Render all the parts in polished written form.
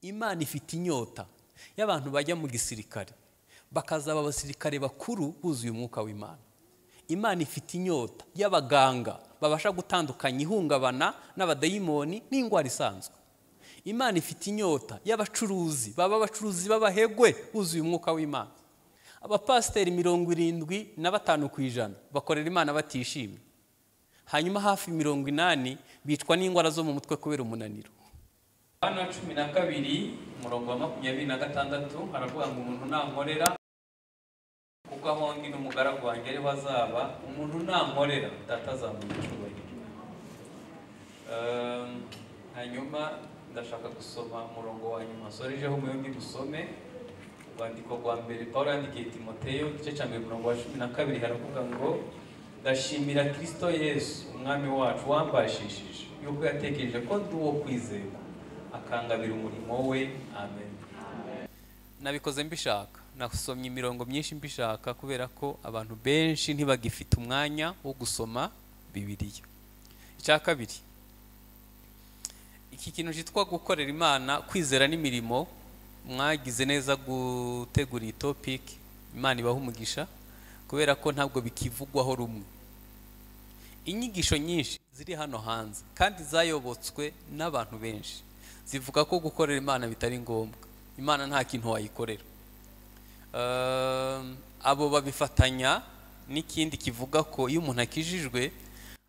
Imana ifite inyota y'abantu bajya mu gisirikare bakazaba abasirikare bakuru buzuye umwuka w'Imana. Imana ifite inyota y'abaganga babasha gutandukanya ihungabana n'abadayimoni n'indwara isanzwe. Imana ifite inyota y'abacuruzi baba abacuruzi b'abahegwe buzuye umwuka w'Imana. Abapasiteri 75% bakorera Imana batishimye, hanyuma hafi 80 bicwa n'indwara zo mu mutwe kubera umunaniro. Yohana 12 umurongo wa 26 haravuga ngo umuntu nankorera kuko aho ndi n'umugaragu wanjye ariho azaba, umuntu nankorera Data azamuha icyubahiro. Hanyuma ndashaka gusoma umurongo wa nyuma nsorejeho mwembi dusome urwandiko rwa mbere Pawulo yandikiye Timoteyo igice cya mbere umurongo wa 12 haravuga ngo ndashimira Kristo Yesu umwami wacu wambashishije yuko yatekereje ko ndi uwo kwizerwa akangabira umurimo we. Amen. Nabikoze mbishaka, nasomye imirongo myinshi mbishaka kubera ko abantu benshi ntibagifite umwanya wo gusoma Bibiliya. Icya kabiri, iki kintu cyitwa gukorera Imana, kwizera n'imirimo, mwagize neza gutegura iyi topic, Imana ibaha umugisha kubera ko ntabwo bikivugwaho rumwe. Inyigisho nyinshi ziri hano hanze kandi zayobotswe n'abantu benshi zivuga ko gukorera Imana bitari ngombwa, Imana nta kintu wayikorera. Abo babifatanya n'ikindi kivuga ko iyo umuntu akijijwe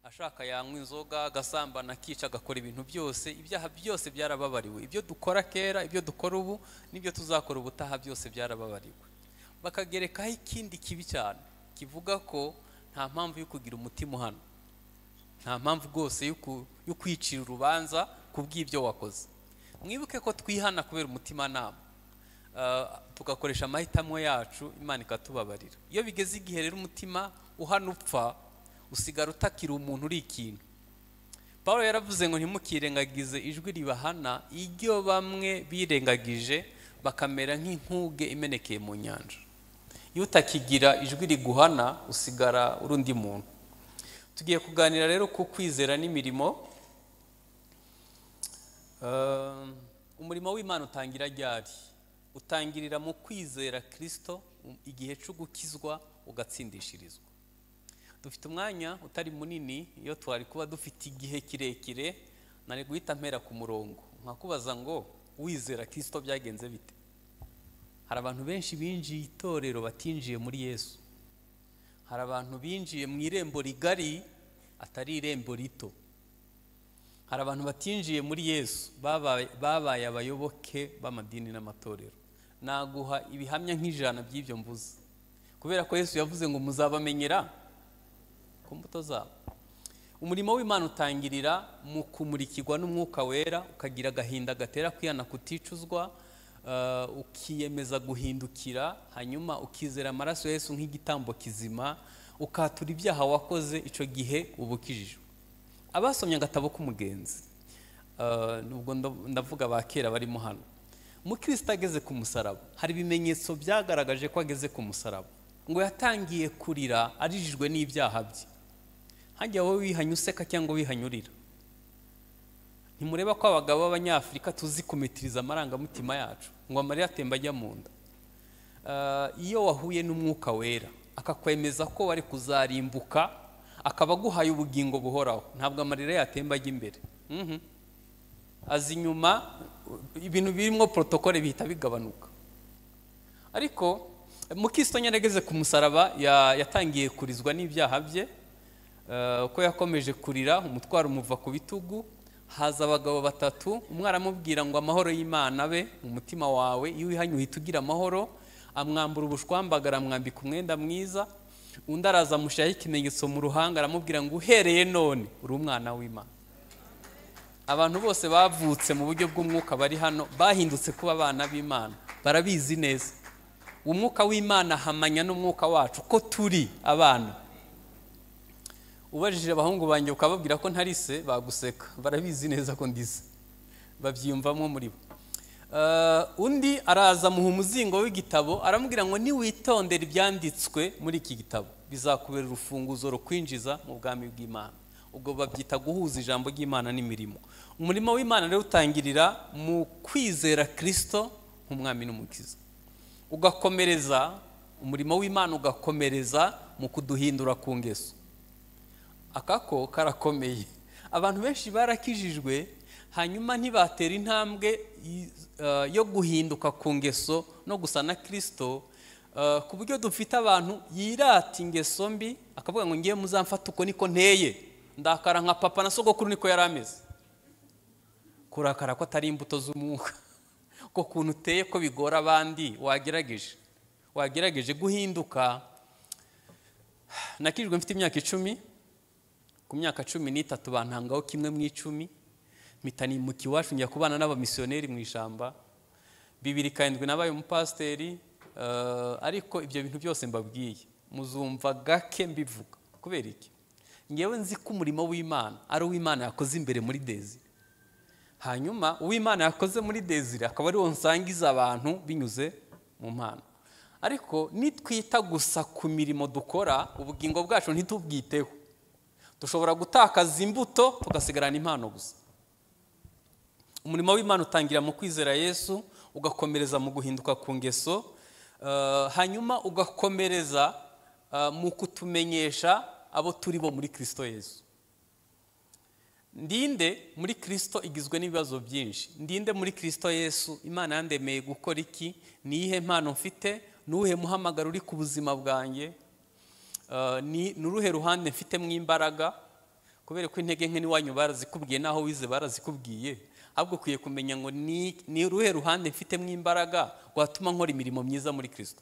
ashaka yanywa inzoga, agasambana, akica, agakora ibintu byose, ibyaha byose byarababariwe, ibyo dukora kera, ibyo dukora ubu n'ibyo tuzakora ubutaha byose byarababariwe. Bakagerekaho ikindi kibi cyane kivuga ko nta mpamvu yo kugira umutima uhana, nta mpamvu rwose yo kwicira urubanza kubw'ibyo wakoze. Mwibuke ko twihana kubera umutimanama, tugakoresha amahitamo yacu, Imana ikatubabarira. Iyo bigeze igihe rero umutima uhana upfa, usigara utakira umuntu uri ikintu. Pawulo yaravuze ngo ntimukirengagize ijwi ribahana, iryo bamwe birengagije bakamera nk'inkuge imenekeye mu nyanja. Iyo utakigira ijwi riguhana usigara uri undi muntu. Tugiye kuganira rero ku kwizera n'imirimo. Umurimo w'Imana utangira ryari? Utangirira mu kwizera Kristo igihe cyo gukizwa ugatsindishirizwa. Dufite umwanya utari munini, iyo twari kuba dufite igihe kirekire nari guhita mpera ku murongo nkakubaza ngo wizera Kristo byagenze bite? Hari abantu benshi binjiye itorero batinjiye muri Yesu. Hari abantu binjiye mu irembo rigari atari irembo rito. Hari abantu batinjiye muri Yesu babaye abayoboke b'amadini n'amatorero. Naguha ibihamya nk'ijana by'ibyo mvuze, kubera ko Yesu yavuze ngo muzabamenyera ku mbuto zabo. Umurimo w'Imana utangirira mu kumurikirwa n'umwuka wera, ukagira agahinda gatera kwihana kuticuzwa, ukiyemeza guhindukira, hanyuma ukizera amaraso ya Yesu nk'igitambo kizima, ukatura ibyaha wakoze, icyo gihe uba ukijijwe. Abasomye agatabo k'umugenzi, nubwo ndavuga ba kera barimo hano, Mukristo ageze ku musaraba hari ibimenyetso byagaragaje ko ageze ku musaraba. Ngo yatangiye kurira arijijwe n'ibyaha bye. Hajya wowe wihanye useka cyangwa wihanyurira. Ntimureba ko abagabo b'Abanyafurika tuzi kumitiriza amarangamutima yacu ngo amarira atemba ajya mu nda. Iyo wahuye n'umwuka wera akakwemeza ko wari kuzarimbuka, akaba aguhaye ubugingo buhoraho, ntabwo amarira yatemba ajya imbere. Aza inyuma, ibintu birimo protokole bihita bigabanuka. Ariko Mukristo nyarageze ku musaraba yatangiye kurizwa n'ibyaha bye. Uko yakomeje kurira umutwaro umuva ku bitugu, haza abagabo batatu, umwe aramubwira ngo amahoro y'Imana abe mu mutima wawe, iyo wihanye uhita ugira amahoro, amwambura ubushwambagara amwambika umwenda mwiza. Undi araza amushyiraho ikimenyetso mu ruhanga aramubwira ngo uhereye none uri umwana w'Imana. Abantu bose bavutse mu buryo bw'umwuka bari hano bahindutse kuba abana b'Imana, barabizi neza. Umwuka w'Imana ahamanya n'umwuka wacu ko turi abana. Ubajije abahungu banjye ukababwira ko ntari se baguseka, barabizi neza ko ndize, babyiyumvamo muri bo. Undi araza amuha umuzingo w'igitabo aramubwira ngo niwitondera ibyanditswe muri iki gitabo bizakubera urufunguzo rukwinjiza mu bwami bw'Imana. Ubwo babyita guhuza ijambo ry'Imana n'imirimo. Umurimo w'Imana rero utangirira mu kwizera Kristo nk'umwami n'umukiza, ugakomereza umurimo w'Imana ugakomereza mu kuduhindura ku ngeso. Akako karakomeye. Abantu benshi barakijijwe hanyuma ntibatera intambwe yo guhinduka ku ngeso no gusa na Kristo, ku buryo dufite abantu yirata ingeso mbi akavuga ngo ngiye muzamfata uko niko nteye, ndakara nka papa na sogokuru niko yari ameze. Kurakara ko atari imbuto z'umwuka, ko kuntu uteye ko bigora abandi. Wagerageje guhinduka. Nakijwe mfite imyaka 10, ku myaka 13 bantangaho kimwe mu 10, mpita nimuka iwacu njya kubana n'abamisiyoneri mu ishyamba. 2007 nabaye umupasiteri. Ariko ibyo bintu byose mbabwiye muzumva gake mbivuga. Kubera iki? Ngewe nzi ko umurimo w'Imana ari uw'Imana yakoze imbere muri Desire, hanyuma uw'Imana yakoze muri Desire akaba ari wo nsangiza abantu binyuze mu mpano. Ariko nitwita gusa ku mirimo dukora, ubugingo bwacu ntitubwiteho, dushobora gutakaza imbuto tugasigarana impano gusa. Umurimo w'Imana utangira mu kwizera Yesu, ugakomereza mu guhinduka ku ngeso, hanyuma ugakomereza mu kutumenyesha abo turi bo muri Kristo Yesu. Ndinde muri Kristo igizwe n'ibibazo byinshi. Ndinde muri Kristo Yesu, Imana yandemeye gukora iki? Ni iyihe mpano mfite? Nuhe muhamagaro uri ku buzima bwanjye? Ni uruhe ruhande mfite mu imbaraga? Kubera ko intege nke n'iwanyu barazikubwiye, naho wize barazikubwiye, ahubwo ukwiye kumenya ngo ni uruhe ruhande mfite mu imbaraga rwatuma nkora imirimo myiza muri Kristo.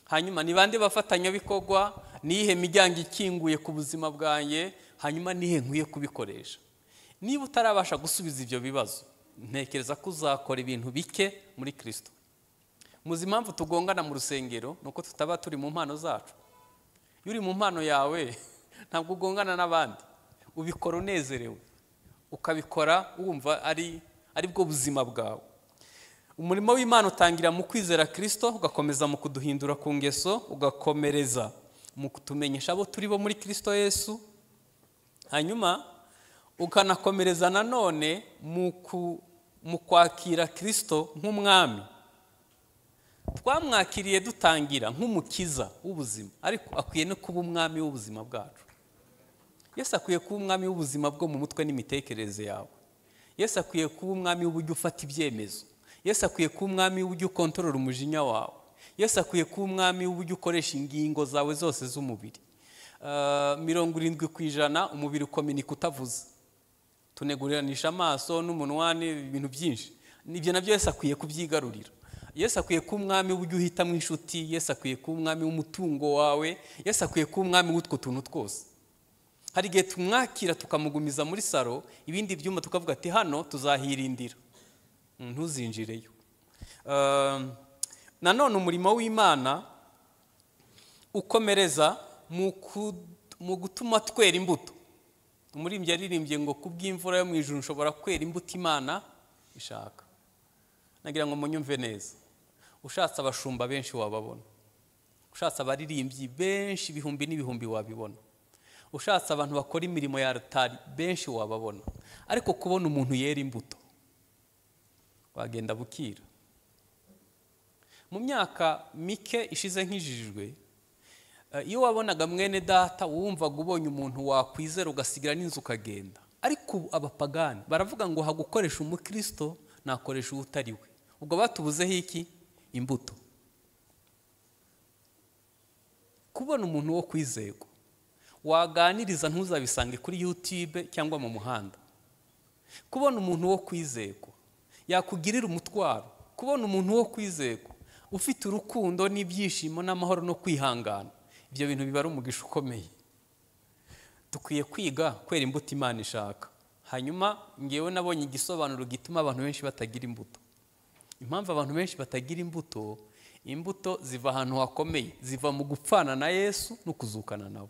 Hanyuma ni bande bafatanyabikorwa? Ni iyihe miryango ikinguye ku buzima bwanjye? Hanyuma nihe nkwiye kubikoresha? Niba utarabasha gusubiza ibyo bibazo, ntekereza ko uzakora ibintu bike muri Kristo. Muzi impamvu tugongana mu rusengero nuko tutaba turi mu mpano zacu. Iyo uri mu mpano yawe ntabwo ugongana n'abandi, ubikora unezerewe, ukabikora wumva ari bwo buzima bwawe. Umurimo w'Imana utangira mu kwizera Kristo, ugakomeza mu kuduhindura ku ngeso, ugakomereza mu kutumenyesha abo turi bo muri Kristo Yesu, hanyuma ukanakomereza nanone mu kwakira Kristo nk'umwami. Twamwakiriye dutangira nk'umukiza w'ubuzima, ariko akwiye no kuba umwami w'ubuzima bwacu. Yesu akwiye kuba umwami w'ubuzima bwo mu mutwe n'imitekerereze yawe. Yesu akwiye kuba umwami w'uburyo ufata ibyemezo. Yesu akwiye kuba umwami w'uburyo ukontorora umujinya wawe. Yesu akwiye kuba umwami w'uburyo ukoresha ingingo zawe zose z'umubiri. 70% umubiri ukominika utavuze. Tuneguriranisha amaso n'umunwa n'ibintu byinshi. Ibyo nabyo Yesu akwiye kubyigarurira. Yesu akwiye kuba umwami w'uburyo uhitamo inshuti. Yesu akwiye kuba umwami w'umutungo wawe. Yesu akwiye kuba umwami w'utwo tuntu twose. Hari igihe tumwakira tukamugumiza muri saro, ibindi byuma tukavuga ati hano tuzahirindira, ntuzinjireyo. Nanone umurimo w'Imana ukomereza mu gutuma twera imbuto. Umuririmbyi yaririmbye ngo kubw'imvura yo mu ijuru nshobora kwera imbuto Imana ishaka. Nagira ngo munyumve neza. Ushatse abashumba benshi wababona, ushatse abaririmbyi benshi ibihumbi n'ibihumbi wabibona, ushatse abantu bakora imirimo ya altari benshi wababona, ariko kubona umuntu yera imbuto wagenda bukira. Mu myaka mike ishize nkijijwe, iyo wabonaga mwene data wumvaga ubonye umuntu wakwizera ugasigira n'inzu ukagenda. Ariko abapagani baravuga ngo hagukoresha umukristo nakoresha utari we. Ubwo batubuzeho iki? Imbuto. Kubona umuntu wo kwizerwa waganiriza ntuzabisange kuri YouTube cyangwa mu muhanda. Kubona umuntu wo kwizerwa yakugirira umutwaro, kubona umuntu wo kwizerwa ufite urukundo n'ibyishimo n'amahoro no kwihangana, ibyo bintu biba ari umugisha ukomeye. Dukwiye kwiga kwera imbuto Imana ishaka. Hanyuma ngewe nabonye igisobanuro gituma abantu benshi batagira imbuto. Impamvu abantu benshi batagira imbuto, imbuto ziva ahantu hakomeye, ziva mu gupfana na Yesu no kuzukana nawe.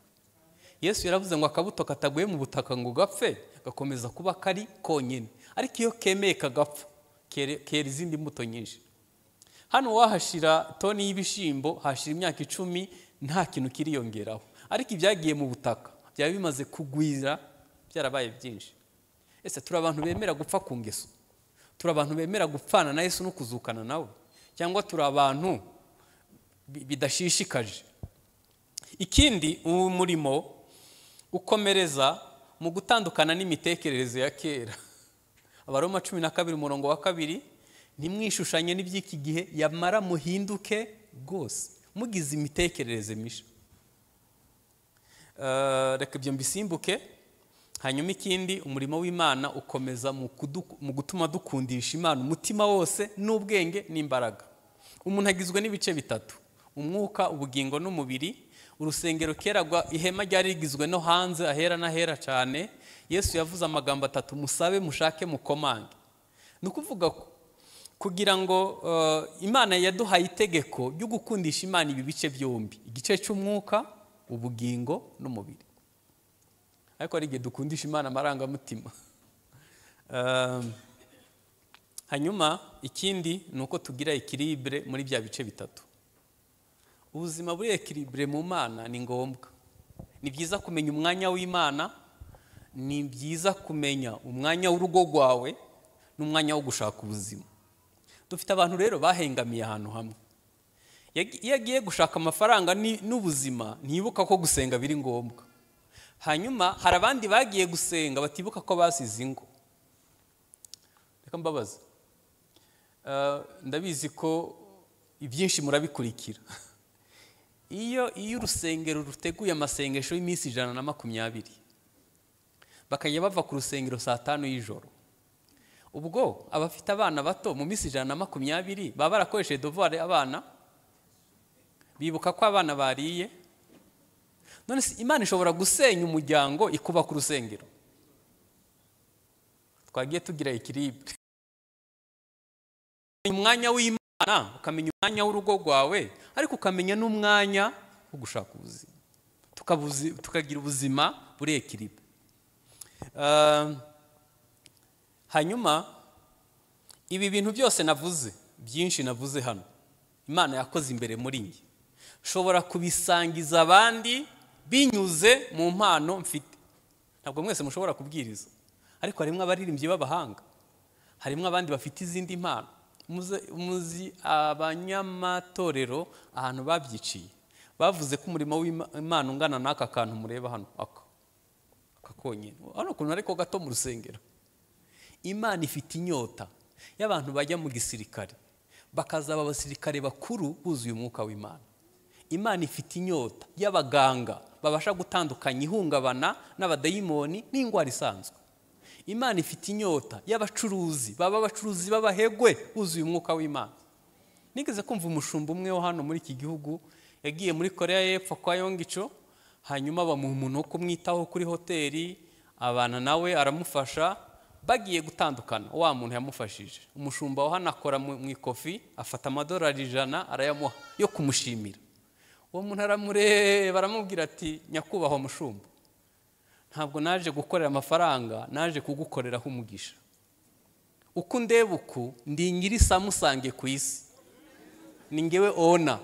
Yesu yaravuze ngo akabuto kataguye mu butaka ngo gapfe gakomeza kuba kari konyine, ariko iyo kemeye kagapfa kera izindi mbuto nyinshi. Hano wahashira toni y'ibishimbo, hashira imyaka 10 nta kintu kiriyongeraho, ariko ibyagiye mu butaka byaba bimaze kugwira, Byarabaye byinshi. Ese turi abantu bemera gupfa ku ngeso? Turi abantu bemera gupfana na Yesu no kuzukana nawe? Cyangwa turi abantu bidashishikaje? Ikindi, uwo murimo ukomereza mu gutandukana n'imitekerereze ya kera. Abaroma 12 umurongo wa 2, ntimwishushanye n'iby'iki gihe, yamara muhinduke rwose mugize imitekerereze misha. Reka ibyo mbisimbuke. Hanyuma ikindi, umurimo w'Imana ukomeza mu gutuma dukundisha Imana umutima wose n'ubwenge n'imbaraga. Umuntu agizwe n'ibice bitatu: umwuka, ubugingo n'umubiri. Urusengero kera ihema ryari rigizwe no hanze, ahera n'ahera cyane. Yesu yavuze amagambo atatu: musabe, mushake, mukomange. Ni ukuvuga ko kugira ngo Imana yaduhaye itegeko ryo gukundisha Imana ibi bice byombi, igice cy'umwuka, ubugingo n'umubiri. Ariko hari igihe dukundisha Imana amarangamutima. Hanyuma ikindi ni uko tugira équilibre muri bya bice bitatu. Ubuzima buri équilibre mu Mana ni ngombwa. Ni byiza kumenya umwanya w'Imana, ni byiza kumenya umwanya w'urugo rwawe n'umwanya wo gushaka ubuzima. Dufite abantu rero bahengamiye ahantu hamwe. Iyo agiye gushaka amafaranga n'ubuzima, ntibuka ko gusenga biri ngombwa. Hanyuma hari abandi bagiye gusenga batibuka ko basize ingo. Reka mbabaze, ndabizi ko ibyinshi murabikurikira. Iyo urusengero ruteguye amasengesho y'iminsi 120, bakajya bava ku rusengero saa 5 y'ijoro, ubwo abafite abana bato mu minsi 120 baba barakoresheje devoir abana, bibuka ko abana bariye. None se Imana ishobora gusenya umuryango ikubaka urusengero? Twagiye tugira équilibre. Umwanya w'Imana, ukamenya umwanya w'urugo rwawe, ariko ukamenya n'umwanya wo gushaka ubuzima, tukagira ubuzima buri équilibre. Hanyuma ibi bintu byose navuze, byinshi navuze hano, Imana yakoze imbere muri njye, nshobora kubisangiza abandi binyuze mu mpano mfite. Ntabwo mwese mushobora kubwiriza, ariko harimo abaririmbyi b'abahanga, harimo abandi bafite izindi mpano. Muzi abanyamatorero ahantu babyiciye, bavuze ko umurimo w'Imana ungana n'aka kantu mureba hano, aka konyine hano ukuntu ariko gato mu rusengero. Imana ifite inyota y'abantu bajya mu gisirikare bakazaba abasirikare bakuru buzuye umwuka w'Imana. Imana ifite inyota y'abaganga babasha gutandukanya ihungabana n'abadayimoni n'indwara isanzwe. Imana ifite inyota y'abacuruzi baba abacuruzi b'abahegwe buzuye umwuka w'Imana. Nigeze kumva umushumba umwe wo hano muri iki gihugu yagiye muri Korea y'Epfo kwa Yongicho, hanyuma bamuha umuntu wo kumwitaho kuri hoteli, abana nawe aramufasha. Bagiye gutandukana, wa muntu yamufashije, umushumba wa hano akora mu ikofi, afata amadolari 100 arayamuha yo kumushimira. Uwo muntu aramureba aramubwira ati: nyakubahwa mushumba, ntabwo naje gukorera amafaranga, naje kugukoreraho umugisha. Uko ndeba uku ndi nyiri Samusange ku isi, ni ngewe ona.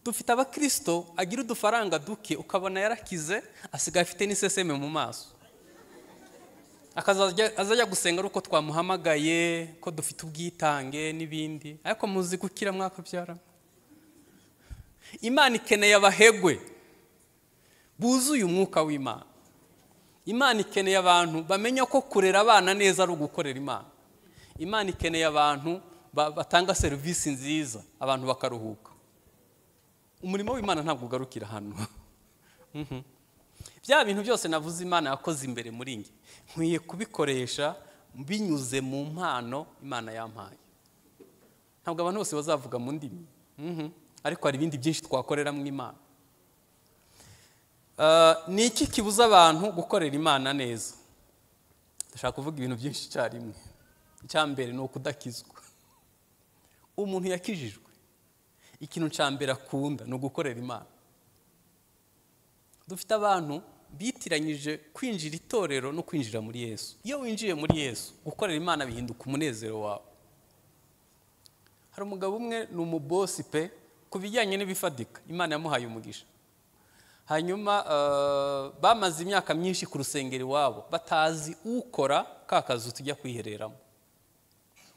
Dufite abakristo agira udufaranga duke, ukabona yarakize, asigaye afite n'iseseme mu maso, azajya gusenga ari uko twamuhamagaye, ko dufite ubwitange n'ibindi. Ariko muzi gukira mwakabyara. Imana ikeneye abahegwe buzuye umwuka w'Imana. Imana ikeneye abantu bamenya ko kurera abana neza ari ugukorera Imana. Imana ikeneye abantu batanga serivisi nziza, abantu bakaruhuka. Umurimo w'Imana ntabwo ugarukira hano. Bya bintu byose navuze Imana yakoze imbere muri njye, nkwiye kubikoresha binyuze mu mpano Imana yampaye. Ntabwo abantu bose bazavuga mu ndimi, ariko hari ibindi byinshi twakorera mu Imana. Ni iki kibuza abantu gukorera Imana neza? Ndashaka kuvuga ibintu byinshi icyarimwe. Icya mbere ni ukudakizwa. Umuntu yakijijwe, ikintu cya mbere akunda ni ugukorera Imana. Dufite abantu bitiranyije kwinjira itorero no kwinjira muri Yesu. Iyo winjiye muri Yesu, gukorera Imana bihinduka umunezero wawe. Hari umugabo umwe ni umubosi pe ku bijyanye n'ibifatika, Imana yamuhaye umugisha. Hanyuma bamaze imyaka myinshi ku rusengero iwabo batazi ukora ka kazu tujya kwihereramo.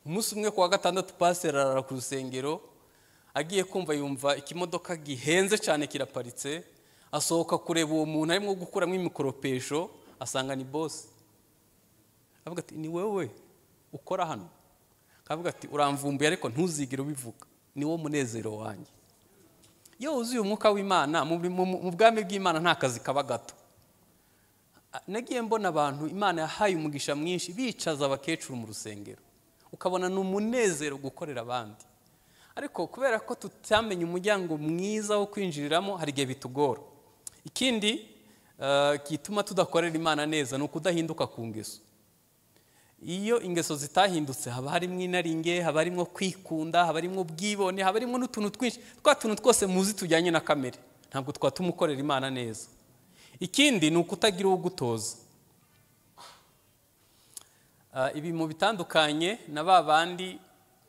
Umunsi umwe ku wa gatandatu pasiteri arara ku rusengero, agiye kumva yumva ikimodoka gihenze cyane kiraparitse, asohoka kureba uwo muntu arimo gukuramo imikoropesho, asanga ni bosi. Avuga ati ni wowe ukora hano? Akavuga ati uramvumbuye ariko ntuzigere ubivuga, ni wo munezero wanjye. Iyo wuzuye umwuka w'Imana mu bwami bw'Imana nta kazi kaba gato. Nagiye mbona abantu Imana yahaye umugisha mwinshi bicaza abakecuru mu rusengero, ukabona ni umunezero gukorera abandi. Ariko kubera ko tutamenye umuryango mwiza wo kwinjiriramo hari igihe bitugora. Ikindi gituma tudakorera Imana neza ni ukudahinduka ku ngeso. Iyo ingeso zitahindutse haba harimo inaringe, haba harimo kwikunda, haba harimo ubwibone, haba harimo n'utuntu twinshi, twa tuntu twose muzi tujyanye na kamere, ntabwo twatuma ukorera Imana neza. Ikindi ni ukutagira ugutoza. Ibi mu bitandukanye na ba bandi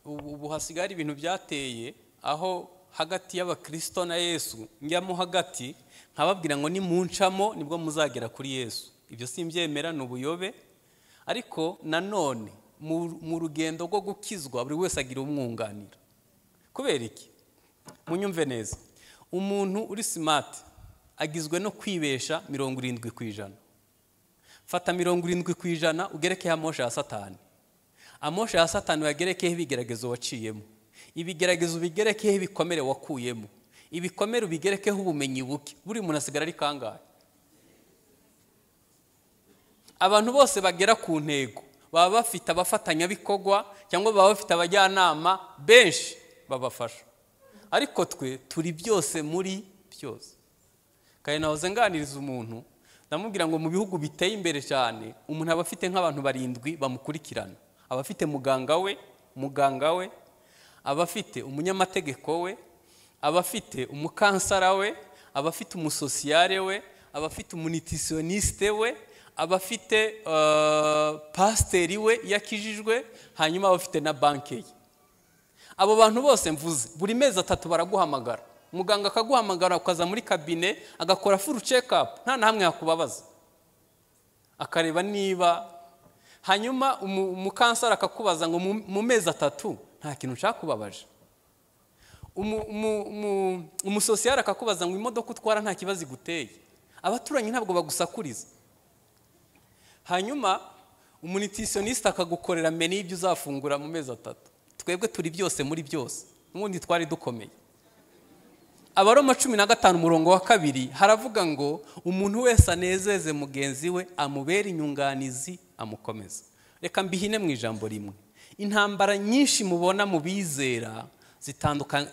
ubu hasigaye hari ibintu byateye aho hagati y'abakristo na Yesu njyamo hagati nkababwira ngo nimuncamo nibwo muzagera kuri Yesu. Ibyo simbyemera, ni ubuyobe. Ariko nanone mu rugendo rwo gukizwa buri wese agira umwunganira. Kubera iki? Munyumve neza. Umuntu uri smart agizwe no kwibesha 70%. Fata 70% ugerekeho amosha ya Satani. Amosha ya Satani uyagerekeho ibigeragezo waciyemo. Ibigeragezo ubigerekeho ibikomere wakuyemo. Ibikomere ubigerekeho ubumenyi buke. Buri muntu asigara ari kangahe? Abantu bose bagera ku ntego baba bafite abafatanyabikorwa cyangwa baba bafite abajyanama benshi babafasha. Ariko twe turi byose muri byose. Kandi nahoze nganiriza umuntu ndamubwira ngo mu bihugu biteye imbere cyane umuntu aba afite nk'abantu 7 bamukurikirana. Aba afite muganga we, aba afite umunyamategeko we, aba afite umukansara we, aba afite umusosiyare we, aba afite umunitisioniste we, aba afite pasiteri we yakijijwe, hanyuma aba afite na banki ye. Abo bantu bose mvuze buri mezi 3 baraguhamagara. Muganga akaguhamagara ukaza muri kabine agakora full check up, nta na hamwe yakubabaza, akareba niba. Hanyuma umukansara akakubaza ngo mu mezi 3 nta kintu cyakubabaje. Umusosiyare akakubaza ngo imodoka utwara nta kibazo iguteye, abaturanyi ntabwo bagusakuriza. Hanyuma umunitisioniste akagukorera menu y'ibyo uzafungura mu mezi 3. Twebwe turi byose muri byose, n'ubundi twari dukomeye. Abaroma 15 umurongo wa 2 haravuga ngo umuntu wese anezeze mugenzi we, amubere inyunganizi, amukomeza. Reka mbihine mu ijambo rimwe. Intambara nyinshi mubona mu bizera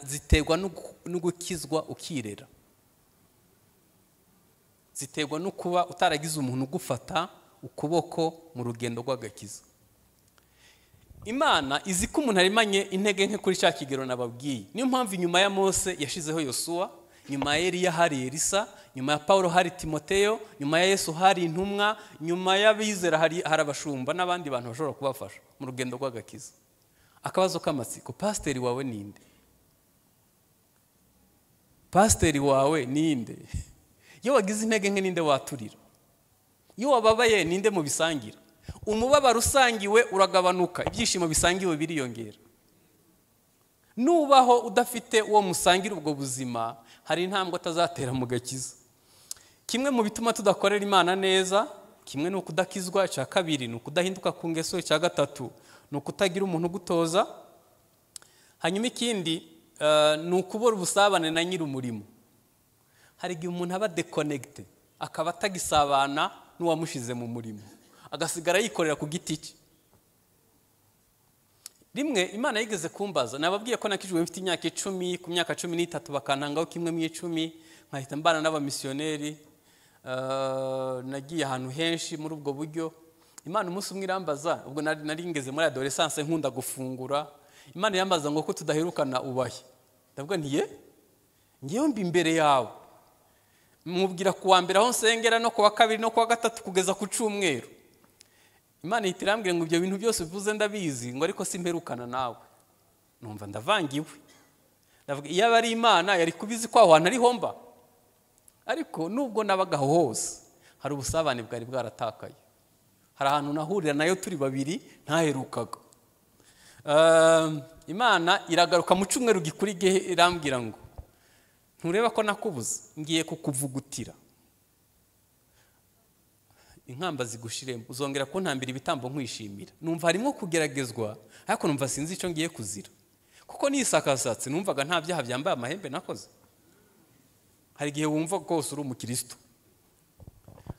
ziterwa no gukizwa ukirera, ziterwa no kuba utaragize umuntu ugufata ukuboko mu rugendo rw'agakiza. Imana izi ko umuntu arimanye intege nke kuri cya kigero nababwiye. Niyo mpamvu inyuma ya Mose yashizeho Yosuwa, nyuma ya Eliya hari Elisa, nyuma ya Paulo hari Timoteyo, nyuma ya Yesu hari intumwa, nyuma y'abizera hari abashumba n'abandi bantu bashobora kubafasha mu rugendo rw'agakiza. Akabazo k'amatsiko, pasiteri wawe ninde? Pasiteri wawe ninde? Iyo wagize intege nke ninde waturira? Iyo wababaye ninde mubisangira? Umubabaro usangiwe uragabanuka, ibyishimo bisangiwe biriyongera. Nubaho udafite uwo musangira ubwo buzima, hari intambwe atazatera mu gakiza. Kimwe mu bituma tudakorera Imana neza, kimwe ni ukudakizwa, icya kabiri ni ukudahinduka ku ngeso, icya gatatu ni ukutagira umuntu ugutoza. Hanyuma ikindi ni ukubura ubusabane na nyir'umurimo. Hari igihe umuntu aba déconnecté, akaba atagisabana n'uwamushize mu murimo, agasigara yikorera ku giti cye. Rimwe Imana yigeze kumbaza, nababwiye ko nakijwe mfite imyaka 10, ku myaka 13 bakantangaho kimwe mu 10, nkahita mbana n'abamisiyoneri. Nagiye ahantu henshi muri ubwo buryo. Imana umunsi umwe irambaza, ubwo nari ngeze muri adolescence nkunda gufungura, Imana irambaza ngo ko tudaherukana ubahe. Ndavuga nti ye, ngewe mbi imbere yawe. Mubwira kuwa mbere aho nsengera no kuwa kabiri no kuwa gatatu kugeza ku cyumweru. Imana ihita irambwira ngo ibyo bintu byose bivuze ndabizi, ngo ariko simperukana nawe. Numva ndavangiwe. Ndavuga iyo ari Imana yari kubizi ko aho hantu ariho mba. Ariko nubwo nabaga hose hari ubusabane bwari bwaratakaye. Hari ahantu nahurira nayo turi babiri ntaherukaga. Imana iragaruka mu cyumweru gikurikiye irambwira ngo ntureba ko nakubuze, ngiye kukuvugutira inkamba zigushiremo, uzongera kuntambira ibitambo nkwishimira. Numva harimo kugeragezwa, ariko numva sinzi icyo ngiye kuzira, kuko nisakasatse numvaga nta byaha byambaye amahembe nakoze. Hari igihe wumva kose uri umukristo,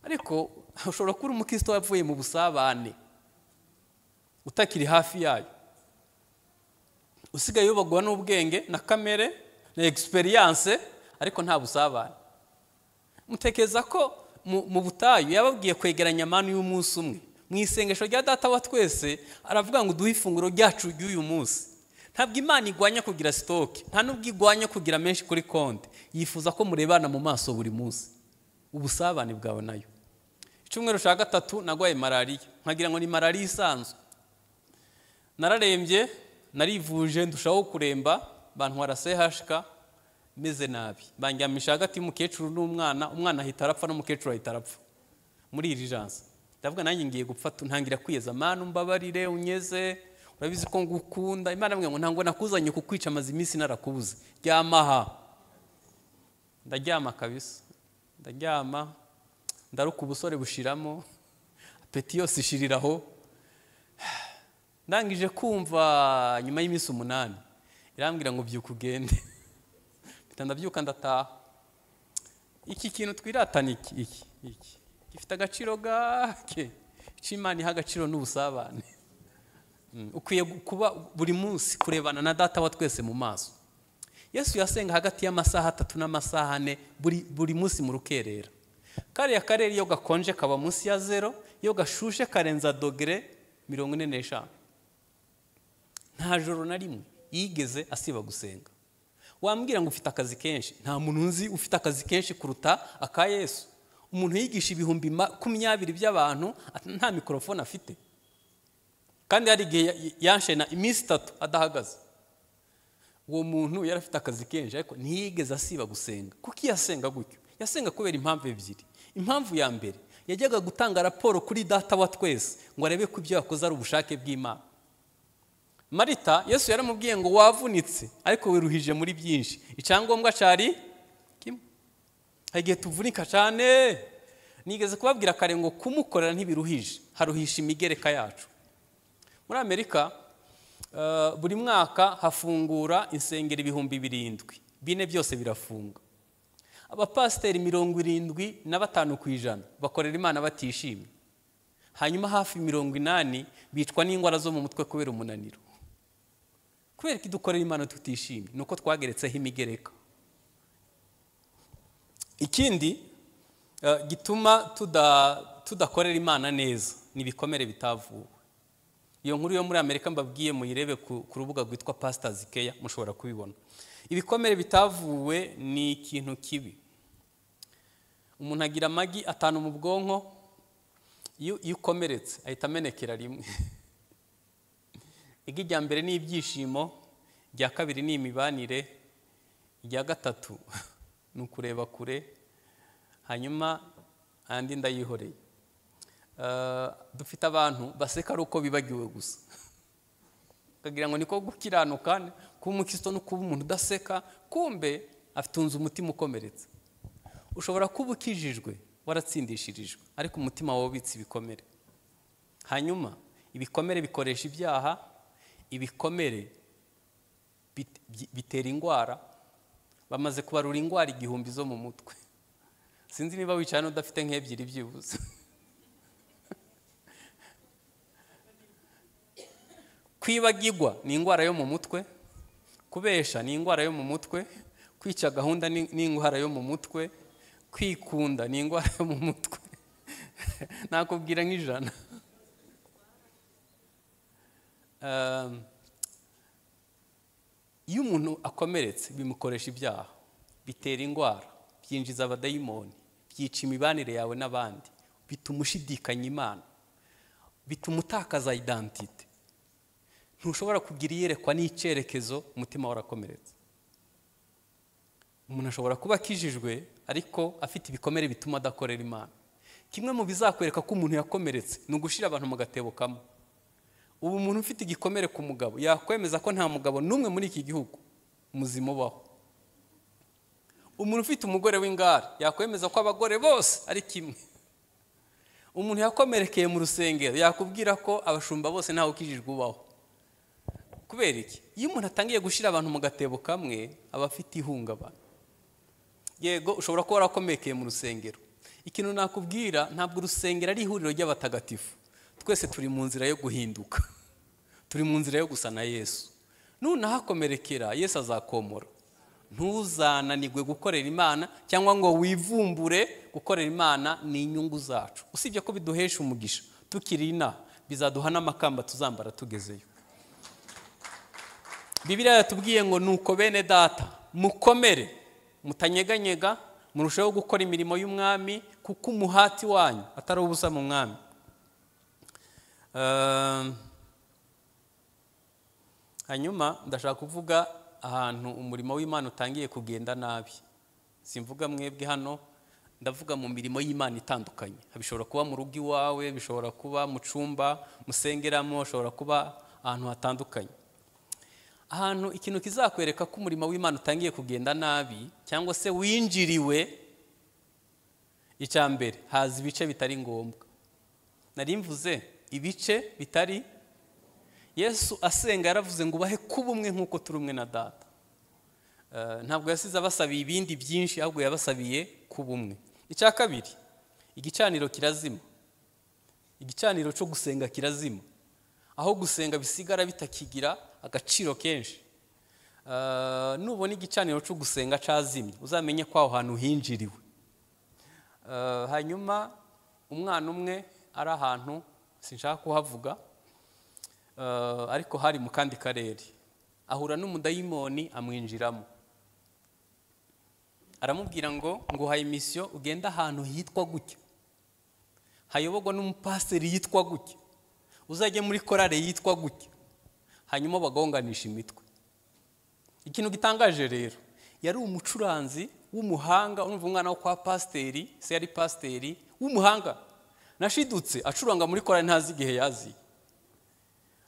ariko ushobora kuba uri umukristo wavuye mu busabane, utakiri hafi yayo, usigaye yubagwa n'ubwenge na kamere na experience, ariko nta busabane. Mutekereza ko mu butayu yababwiye kwegeranya amanu y'umunsi umwe. Mu isengesho rya Data wa twese aravuga ngo duhe ifunguro ryacu ry'uyu munsi. Ntabwo Imana igwanya kugira stock, nta nubwo igwanya kugira menshi kuri konti, yifuza ko murebana mu maso buri munsi, ubusabane bwawe nayo. Icyumweru cya gatatu nagwaye malariya, nkagira ngo ni malariya isanzwe. Nararembye, narivuje, ndushaho kuremba, bantwara CHK meze nabi, banjyamisha hagati y'umukecuru n'umwana, umwana ahita arapfa n'umukecuru ahita arapfa muri urgence. Ndavuga nanjye ngiye gupfa, ntangira kwiyeza, Mana umbabarire unyeze, urabizi ko ngukunda. Imana ambwira ngo ntabwo nakuzanye kukwica, amaze iminsi narakubuze, ryamaha. Ndaryama kabisa, ndaryama, ndaruka ubusore bushiramo, apeti yose ishiriraho. Ndangije kumva nyuma y'iminsi 8 irambwira ngo byuka ugende. Ndabyuka ndataha. Iki kintu twiratana iki gifite agaciro gake, Imana iha agaciro n'ubusabane. Ukwiye kuba buri munsi kurebana na Data wa twese mu maso. Yesu yasenga hagati y'amasaha 3 n'amasaha 4 buri munsi mu rukerera. Kariya karere iyo gakonje kaba munsi ya 0, iyo gashushe karenza dogere 45. Nta joro na rimwe yigeze asiba gusenga. Wambwira ngo ufite akazi kenshi, nta muntu nzi ufite akazi kenshi kuruta aka Yesu. Umuntu yigisha 20,000 by'abantu nta mikrofone afite, kandi hari igihe yanshena iminsi 3 adahagaze. Uwo muntu yari afite akazi kenshi, ariko ntiyigeze asiba gusenga. Kuki yasenga gutyo? Yasenga kubera impamvu ebyiri. Impamvu ya mbere, yajyaga gutanga raporo kuri Data wa twese ngo arebe ko ibyo yakoze ari ubushake bw'Imana. Marita, Yesu yaramubwiye ngo wavunitse ariko wiruhije muri byinshi, icyangombwa cyari kimwe. Hari igihe tuvunika cyane. Nigeze kubabwira kare ngo kumukorera ntibiruhije, haruhisha imigereka yacu. Muri Amerika buri mwaka hafungura insengero 7,000, bine byose birafunga. Abapasiteri 75% bakorera Imana batishimye, hanyuma hafi 80 bicwa n'indwara zo mu mutwe kubera umunaniro. Kubera ko dukorera Imana tutishimye, nuko twageretseho imigereka. Ikindi gituma tudakorera Imana neza ni ibikomere bitavuwe. Iyo nkuru yo muri Amerika mbabwiye muyirebe ku rubuga rwitwa Pastors Care, mushobora kubibona. Ibikomere bitavuwe ni ikintu kibi. Umuntu agira amagi 5 mu bwonko, iyo ukomeretse ahita amenekera rimwe. Igi rya mbere ni ibyishimo, irya kabiri ni imibanire, irya gatatu ni ukureba kure, hanyuma andi ndayihoreye. Dufite abantu baseka ari uko bibagiwe gusa, kagira ngo niko gukiranuka, kuba umukristo no kuba umuntu udaseka, kumbe atunze umutima ukomeretse. Ushobora kuba ukijijwe waratsindishirijwe, ariko umutima wawe ubitse ibikomere. Hanyuma ibikomere bikoresha ibyaha, ibikomere bitera indwara. Bamaze kubarura indwara 1000 zo mu mutwe. Sinzi niba wicaye udafite nk'ebyiri byibuze. Kwibagirwa ni indwara yo mu mutwe, kubesha ni indwara yo mu mutwe, kwica gahunda ni indwara yo mu mutwe, kwikunda ni indwara yo mu mutwe. Nakubwira nk'ijana. Iyo umuntu akomeretse bimukoresha ibyaha, bitera indwara, byinjiza abadayimoni, byica imibanire yawe n'abandi, bituma ushidikanya Imana, bituma utakaza identite. Ntushobora kugira iyerekwa n'icyerekezo umutima warakomeretse. Umuntu ashobora kuba akijijwe ariko afite ibikomere bituma adakorera Imana. Kimwe mu bizakwereka ko umuntu yakomeretse ni ugushira abantu mu gatebo kamwe. Ubu umuntu ufite igikomere ku mugabo yakwemeza ko nta mugabo n'umwe muri iki gihugu muzima ubaho. Umuntu ufite umugore w'ingara yakwemeza ko abagore bose ari kimwe. Umuntu yakomerekeye mu rusengero yakubwira ko abashumba bose ntawe ukijijwe ubaho. Kubera iki? Iyo umuntu atangiye gushira abantu mu gatebo kamwe aba afite ihungabana. Yego ushobora kuba warakomerekeye mu rusengero. Ikintu nakubwira, ntabwo urusengero ari ihuriro ry'abatagatifu. Twese turi mu nzira yo guhinduka, turi mu nzira yo gusa na Yesu. Nunahakomerekera Yesu azakomora. Ntuzananirwe gukorera Imana cyangwa ngo wivumbure. Gukorera Imana ni inyungu zacu. Usibye ko biduhesha umugisha tukiri inaha, bizaduha n'amakamba tuzambara tugezeyo. Bibiliya yatubwiye ngo nuko bene data mukomere, mutanyeganyega, murusheho gukora imirimo y'umwami, kuko umuhati wanyu atari ubusa mu mwami. Hanyuma ndashaka kuvuga ahantu umurimo w'Imana utangiye kugenda nabi. Simvuga mwebwe hano, ndavuga mu mirimo y'Imana itandukanye. Bishobora kuba mu rugo iwawe, bishobora kuba mu cumba musengeramo, bishobora kuba ahantu hatandukanye. Ahantu ikintu kizakwereka ko umurimo w'Imana utangiye kugenda nabi cyangwa se winjiriwe, icya mbere haza ibice bitari ngombwa. Nari mvuze ibice bitari. Yesu asenga yaravuze ngo ubahe kuba umwe nk'uko turi umwe na data. Ntabwo yasize abasabiye ibindi byinshi, ahubwo yabasabiye kuba umwe. Icya kabiri, igicaniro kirazima. Igicaniro cyo gusenga kirazima. Aho gusenga bisigara bitakigira agaciro kenshi. Nubona igicaniro cyo gusenga cazimye, uzamenye ko aho hantu hinjiriwe. Hanyuma umwana umwe ari ahantu sinshaka kuhavuga, ariko hari mu kandi karere, ahura n'umudayimoni amwinjiramo. Aramubwira ngo nguhaye misiyo, ugenda ahantu hitwa gutya, hayoborwa n'umupasiteri yitwa gutya, uzajye muri korale yitwa gutya, hanyuma bagonganisha imitwe. Ikintu gitangaje rero, yari umucuranzi w'umuhanga, urumva umwana wo kwa pasiteri, se yari pasiteri w'umuhanga. Nashidutse acuranga muri korale ntazi igihe yazi.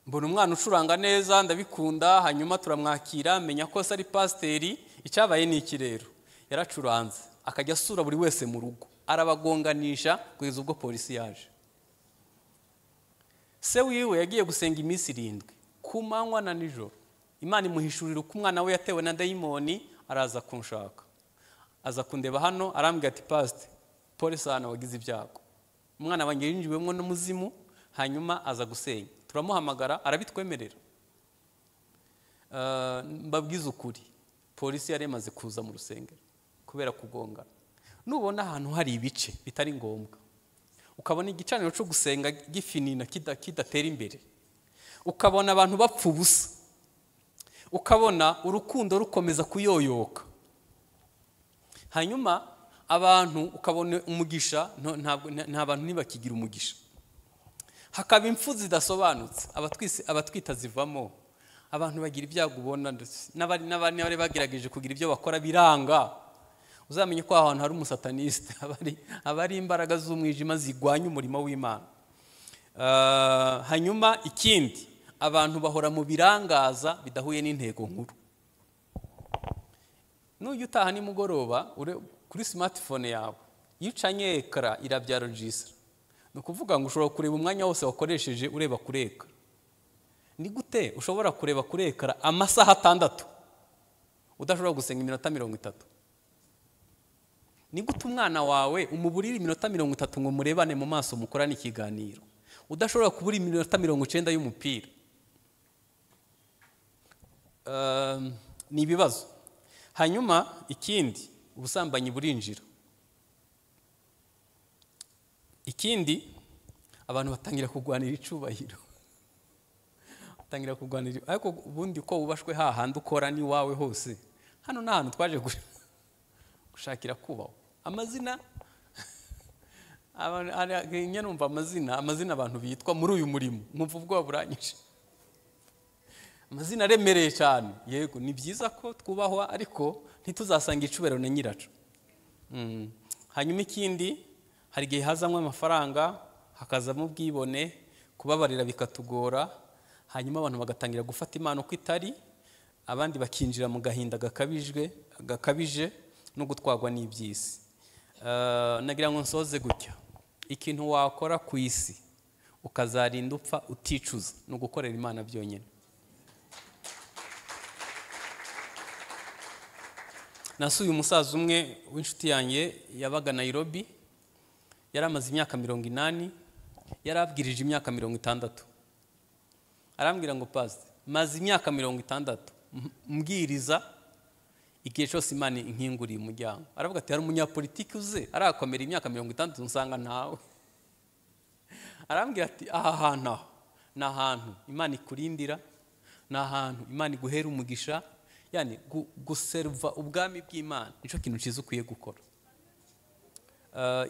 Mbona umwana ucuranga neza ndabikunda, hanyuma turamwakira, menya ko se ari pasiteri. Icyabaye ni iki rero, yaracuranze akajya asura buri wese mu rugo, arabagonganisha kugeza ubwo polisi yaje. Se wiwe yagiye gusenga iminsi 7 ku manywa na nijoro. Imana imuhishurira uko umwana we yatewe na dayimoni, araza kunshaka, aza kundeba hano, arambwira ati pasite polisi hano wagize ibyago, umwana wanjye yinjiwemo n'umuzimu. Hanyuma aza gusenya, turamuhamagara arabitwemerera. Mbabwiza ukuri, polisi yari imaze kuza mu rusengero kubera kugongana. Nubona ahantu hari ibice bitari ngombwa, ukabona igicaniro cyo gusenga gifinina kidatera imbere, ukabona abantu bapfa ubusa, ukabona urukundo rukomeza kuyoyoka, hanyuma abantu ukabona umugisha, nta bantu ntibakigira umugisha, hakaba impfu zidasobanutse, abatwita zivamo, abantu bagira ibyago ubona, ndetse n'abari bagerageje kugira ibyo bakora biranga. Uzamenye ko ahantu hari umusataniste, abari imbaraga z'umwijima zigwanya umurimo w'Imana. Hanyuma ikindi, abantu bahora mu birangaza bidahuye n'intego nkuru. Nujya utaha nimugoroba kuri smartphone yawe, iyo ucanye ekara irabyara registra. Ni ukuvuga ngo ushobora kureba umwanya wose wakoresheje ureba kuri ekara. Ni gute ushobora kureba kuri ekara amasaha 6 udashobora gusenga iminota 30? Ni gute umwana wawe umuburira iminota 30 ngo murebane mu maso mukorane ikiganiro, udashobora kubura iminota 90 y'umupira? Ni ibibazo. Hanyuma ikindi, ubusambanyi burinjira. Ikindi, abantu batangira kugwanira icubahiro. Batangira kugwanira, ariko ubundi ko wubashwe hahandi ukora ni wawe hose. Hano nta hantu twaje gushakira kubaho. Amazina numva amazina abantu bitwa muri uyu murimo, nkumva ubwoba buranyishe. Amazina aremereye cyane. Yego, ni byiza ko twubahwa, ariko ntituzasanga icubero na nyiraco. Hanyuma ikindi, hari igihe hazamwo amafaranga, hakazamo ubwibone, kubabarira bikatugora, hanyuma abantu bagatangira gufata Imana uko itari, abandi bakinjira mu gahinda gakabije no gutwarwa n'iby'isi. Nagira ngo nsoze gutya. Ikintu wakora ku isi ukazarinda upfa uticuza ni ugukorera Imana byonyine. Nasuye umusaza umwe w'inshuti yanjye yabaga Nairobi, yari amaze imyaka 80, yarabwirije imyaka 60. Arambwira ngo pastor, maze imyaka 60 mbwiriza igihe cyose Imana inkinguriye umuryango. Aravuga ati hari umunyapolitiki uze arakomera imyaka 60 nsanga ntawe. Arambwira ati aha hantu aho ni ahantu Imana ikurindira, ni ahantu Imana iguhera umugisha, yani guserva ubwami bw'Imana nico kintu cyiza ukwiye gukora.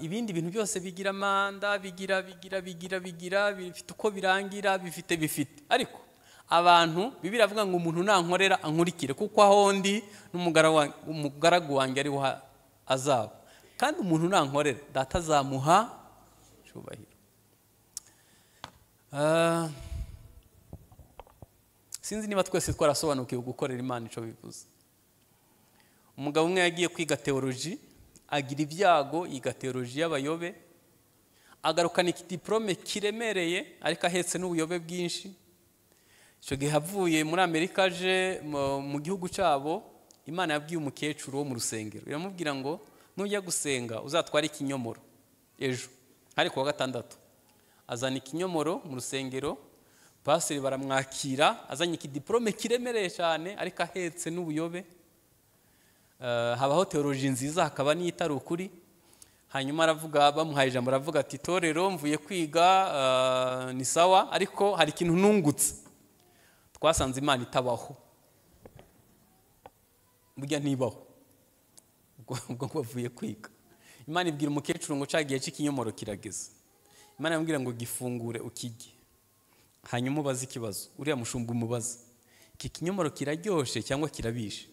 Ibindi bintu byose bigira manda, bigira bigira bigira bigira, bifite uko birangira, bifite. Ariko abantu Bibiliya iravuga ngo umuntu nankorera ankurikire, kuko aho ndi n'umugaragu wanjye ari azaba. Kandi umuntu nankorera data azamuha cyubahiro. Sinzi niba twese twarasobanukiwe gukorera Imana ico bivuze. Umugabo umwe yagiye kwiga theology, agira ibyago yiga theology y'abayobe, agarukana ikidiplome kiremereye ariko ahetse n'ubuyobe bwinshi. Icyo gihe avuye muri Amerika aje mu gihugu cyabo, Imana yabwiye umukecuru wo mu rusengero, iramubwira ngo nujya gusenga uzatware ikinyomoro ejo, hari kuwa gatandatu. Azana ikinyomoro mu rusengero, pastor baramwakira, azanye ikidiplome kiremereye cyane ariko ahetse n'ubuyobe. Habaho theology nziza hakaba n'itari ukuri. Hanyuma aravuga, bamuhaye ijambo aravuga ati torero mvuye kwiga, ni sawa, ariko hari ikintu nungutse. Twasanze Imana itabaho, burya ntibaho. Ubwo bavuye kwiga, Imana ibwira umukecuru ngo cyagiye cy'ikinyomoro kirageze. Imana yamubwira ngo gifungure ukige, hanyuma ubaze ikibazo uriya mushumba umubaze, iki kinyomoro kiraryoshe cyangwa kirabishe?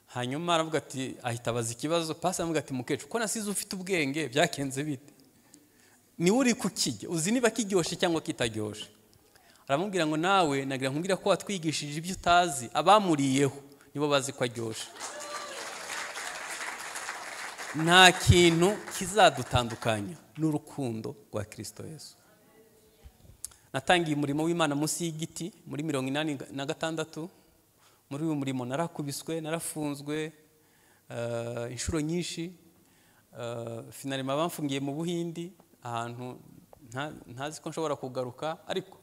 Hanyuma aravuga ati, ahita abaza ikibazo, pastor aramubwira ati mukecuru ko nasize ufite ubwenge byakenze bite? Ni uri kukijya uzi niba kiryoshe cyangwa kitaryoshe? Aramubwira ngo nawe nagira nkubwira ko watwigishije ibyo utazi, abamuriyeho nibo bazi ko aryoshe. Nta kintu kizadutandukanya n'urukundo rwa Kristo Yesu. Natangiye umurimo w'Imana munsi y'igiti muri 86. Muri uyu murimo narakubiswe, narafunzwe inshuro nyinshi. Finalima bamfungiye mu Buhindi, ahantu ntazi ko nshobora kugaruka, ariko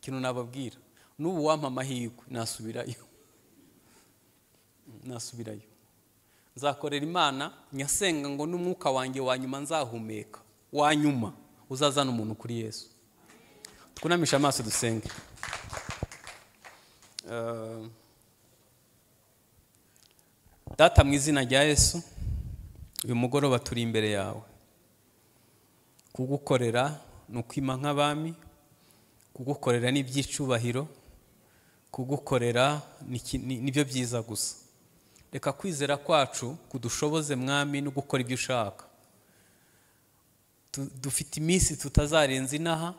ikintu nababwira n'ubu wampa amahirwe nasubirayo. Nasubirayo. Nzakorera Imana nyasenga ngo n'umwuka wanjye wa nyuma nzahumeka, wa nyuma uzazana umuntu kuri Yesu. Twunamisha amaso dusenge. Data mu izina rya Yesu, uyu mugoroba turi imbere yawe. Kugukorera ni ukwima nk'abami, kugukorera ni iby'icubahiro, kugukorera nibyo byiza gusa. Reka kwizera kwacu kudushoboze mwami no gukora ibyo ushaka. Dufite iminsi tutazarenza inaha.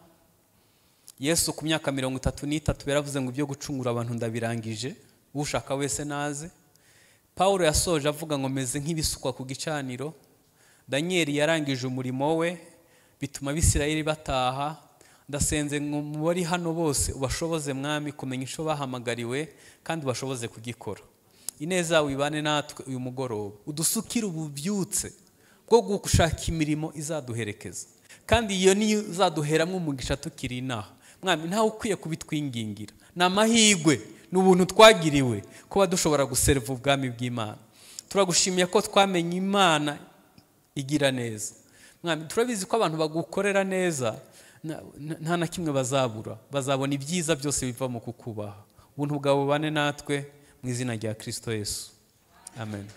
Yesu ku myaka 33 yaravuze ngo ibyo gucungura abantu ndabirangije, ushaka wese naze. Paulo yasoje avuga ngo meze nk'ibisukwa ku gicaniro. Daniel yarangije umurimo we bituma Abisirayeli bataha. Ndasenze ngo mubari hano bose ubashoboze mwami kumenya ico bahamagariwe kandi ubashoboze kugikora. Ineza wibane natwe uyu mugoroba, udusukire ububyutse bwo gushaka imirimo izaduherekeza, kandi iyo niyo izaduheramwo umugisha tukiri inaha. Mwami ntawe ukwiye kubitwingingira, ni amahirwe, ni ubuntu twagiriwe kuba dushobora guserva ubwami bw'Imana. Turagushimiye ko twamenye Imana igira neza. Mwami turabizi ko abantu bagukorera neza nta na kimwe bazabura, bazabona ibyiza byose biva mu kukubaha. Ubuntu bwawe bubane natwe mu izina rya Kristo Yesu. Amen.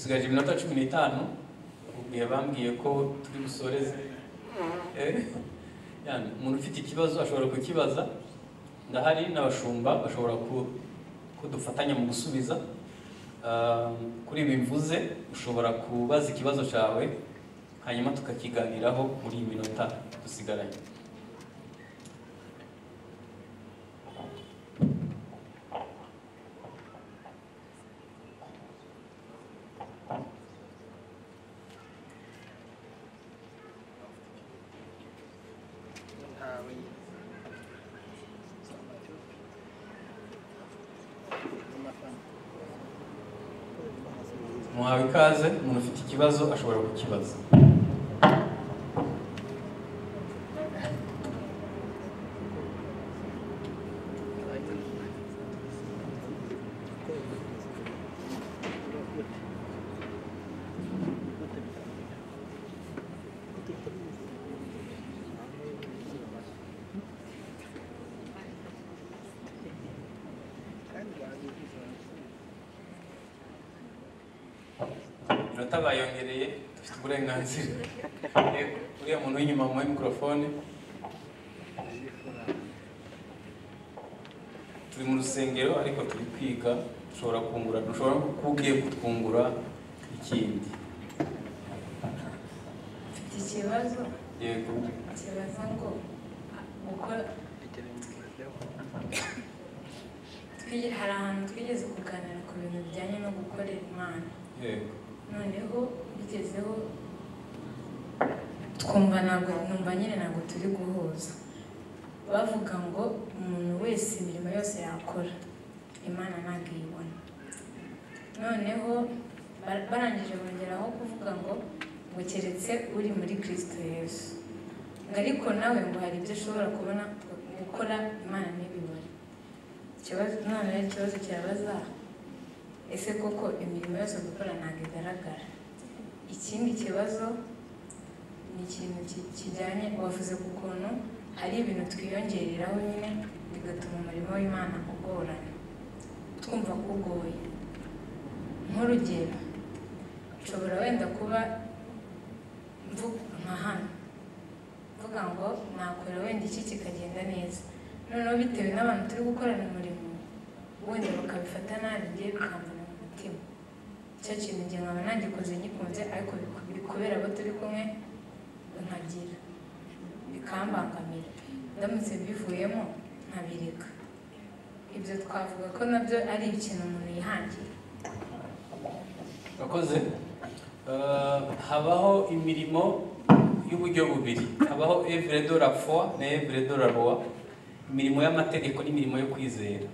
Dusigaje iminota 15, ubwiye bambwiye ko turi busoreze. Yani umuntu ufite ikibazo ashobora kukibaza, ndahari n'abashumba bashobora kudufatanya mu gusubiza. Kuri ibi mvuze ushobora kubaza ikibazo cyawe hanyuma tukakiganiraho muri iyi minota dusigaranye. Muhawe ikaze, umuntu ufite ikibazo ashobora kukibaza. Inota bayongereye, dufite uburenganzira. Uriya muntu w'inyuma mu mikrofone. Turi mu rusengero ariko turi kwiga, dushobora kungura, dushobora kugiye kutwungura ikindi. Mfite ikibazo. Yego. Kibaza ngo gukora hari ahantu twigeze kuganira ku bintu bijyanye no gukorera Imana. Yego. Noneho bigezeho twumva ntabwo numva nyine ntabwo turi guhuza. Bavuga ngo umuntu wese imirimo yose yakora Imana ntabwo iyibona. Noneho barangije bongeraho kuvuga ngo ngo keretse uri muri Kristo Yesu, ngo ariko nawe ngo hari ibyo ushobora kubona gukora Imana ntibibone. Ikibazo noneho ikibazo cyabaza, ese koko imirimo yose gukora ntabwo igaragara? Ikindi kibazo ni ikintu kijyanye, wavuze ku kuntu hari ibintu twiyongereraho nyine bigatuma umurimo w'Imana ugorana, twumva ko ugoye. Nk'urugero nshobora wenda kuba nka hano mvuga ngo nakora wenda iki kikagenda neza, noneho bitewe n'abantu turi gukorana umurimo wenda bakabifata nabi, ngiye bikamvuna mu mutima. Icyo kintu ngiye nkaba nagikoze ngikunze, ariko kubera abo turi kumwe nkagira bikambangamira, ndamutse bivuyemo nkabireka. Ibyo twavuga ko nabyo ari ikintu umuntu yihangira. Urakoze. Habaho imirimo y'uburyo bubiri, habaho œuvre de la foi na œuvre de la loi, imirimo y'amategeko n'imirimo yo kwizera.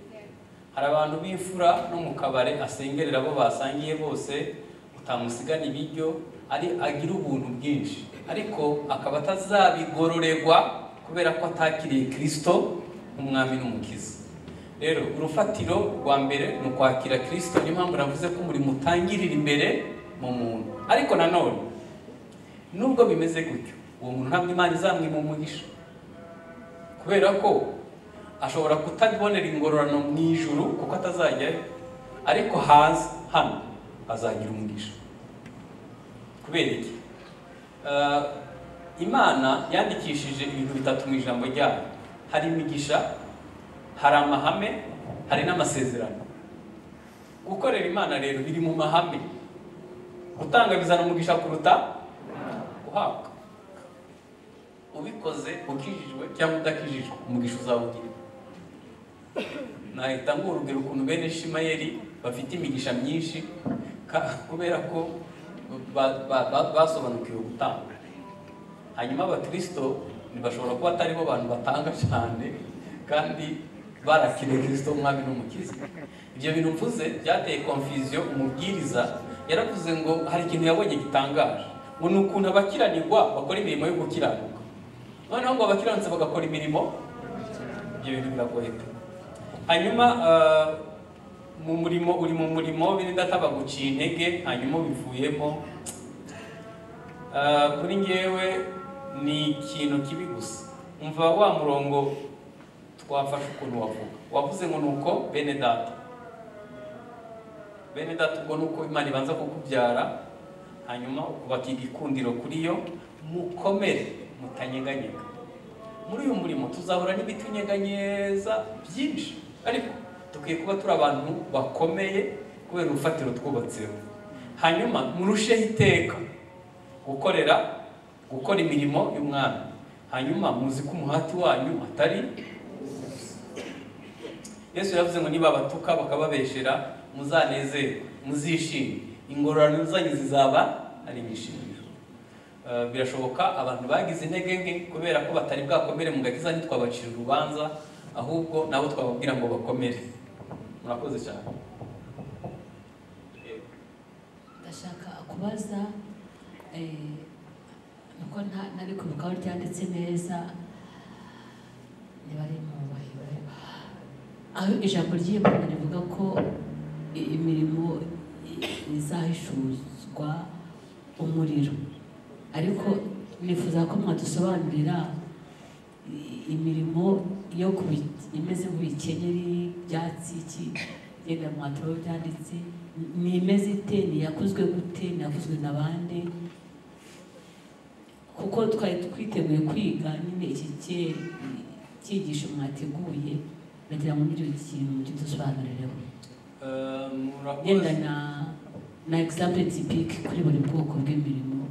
Hari abantu b'imfura no mu kabare asengerera abo basangiye bose, utamusigana ibiryo, ari agira ubuntu bwinshi, ariko akaba atazabigororerwa kubera ko atakiriye Kristo nk'umwami n'umukiza. Rero urufatiro rwa mbere ni ukwakira Kristo. Niyo mpamvu navuze ko umurimo utangirira imbere mu muntu. Ariko nanone nubwo bimeze gutyo, uwo muntu ntabwo Imana izamwima umugisha, kubera ko ashobora kutabibonera ingororano mu ijuru kuko atazajyayo, ariko hanze hano azagira umugisha. Kubera iki? Imana yandikishije ibintu bitatu mu ijambo ryayo. Hari imigisha, hari amahame, hari n'amasezerano. Gukorera Imana rero biri mu mahame. Gutanga bizana umugisha kuruta guhabwa. Ubikoze ukijijwe cyangwa udakijijwe, umugisha uzawugira. Nahita ngurugero ukuntu bene Shimayeli bafite imigisha myinshi kubera ko basobanukiwe gutanga. Hanyuma abakristo ntibashobora kuba atari bo bantu batanga cyane kandi barakiriye Kristo umwami n'umukiza. Ibyo bintu mvuze byateye confusion. Umubwiriza yaravuze ngo hari ikintu yabonye gitangaje, ngo ni ukuntu abakiranirwa bakora imirimo yo gukiranuka, noneho ngo abakiranutse bagakora imirimo. Ibyo bintu biragoye. Hanyuma mu murimo uri mu murimo bene data baguciye intege, hanyuma bivuyemo. Kuri ngewe ni ikintu kibi gusa. Umva wa murongo twafashe ukuntu wavuga, wavuze ngo nuko bene data. Bene data, ubwo nuko Imana ibanza kukubyara, hanyuma ukubaka igikundiro kuri yo. Mukomere, mutanyeganyega. Muri uyu murimo tuzahura n'ibitunyeganyeza byinshi, ariko dukwiye kuba turi abantu bakomeye kubera urufatiro twubatseho. Hanyuma murusheho iteka gukora imirimo y'Umwami. Hanyuma muzi ko umuhati wanyu atari. Yesu yavuze ngo niba batuka bakababeshera, muzanezerwe, muzishime, ingororano zanyu zizaba ari nyinshi. Birashoboka abantu bagize intege nke kubera ko batari bwakomere mu gakiza, ntitwabacira urubanza, ahubwo nabo twababwira ngo bakomere. Murakoze cyane. Ndashaka kubaza, nuko ntari kwibuka aho ryanditse neza, niba ari mu Baheburayo, aho ijambo ry'Imana rivuga ko imirimo izahishuzwa umuriro, ariko nifuza ko mwadusobanurira imirimo yo imeze nk'ibikenyeri, ibyatsi, iki genda mwaturo byanditse, ni imeze ite, ni yakozwe gute, ni yakozwe na bande? Kuko twari twiteguye kwiga nyine iki cyigisho mwateguye, nagira ngo n'icyo kintu mukidusobanurireho. Genda na exemple typique kuri buri bwoko bw'imirimo,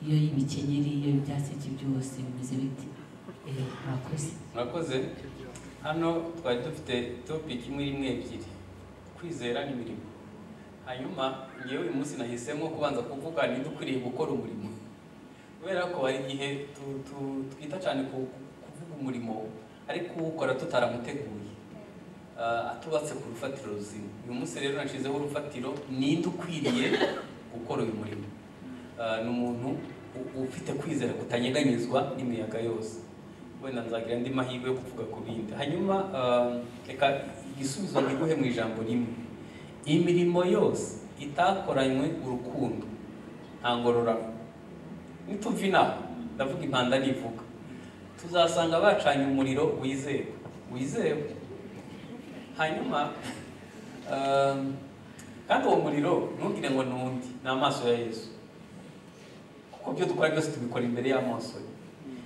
iyo y'ibikenyeri, iyo y'ibyatsi, byose bimeze bite? Murakoze. Murakoze. Hano twari dufite topic imwe imwe ebyiri, kwizera n'imirimo. Hanyuma ngewe uyu munsi nahisemo kubanza kuvuga ninde ukwiriye gukora umurimo, kubera ko hari igihe twita cyane kuvuga umurimo ariko uwukora tutaramuteguye, atubatse ku rufatiro ruzima. Uyu munsi rero nashizeho urufatiro, ninde ukwiriye gukora uyu murimo. Ni umuntu ufite kwizera kutanyeganyezwa n'imiyaga yose. Wenda nzagira andi mahirwe yo kuvuga ku bindi. Hanyuma reka igisubizo ngiguhe mu ijambo rimwe: imirimo yose itakoranywe urukundo nta ngororano. Nituva inaha, ndavuga impanda nivuga, tuzasanga bacanye umuriro wizewe wizewe. Hanyuma kandi uwo muriro ntugire ngo nundi, ni amaso ya Yesu, kuko byo dukora byose tubikora imbere y'amaso ye.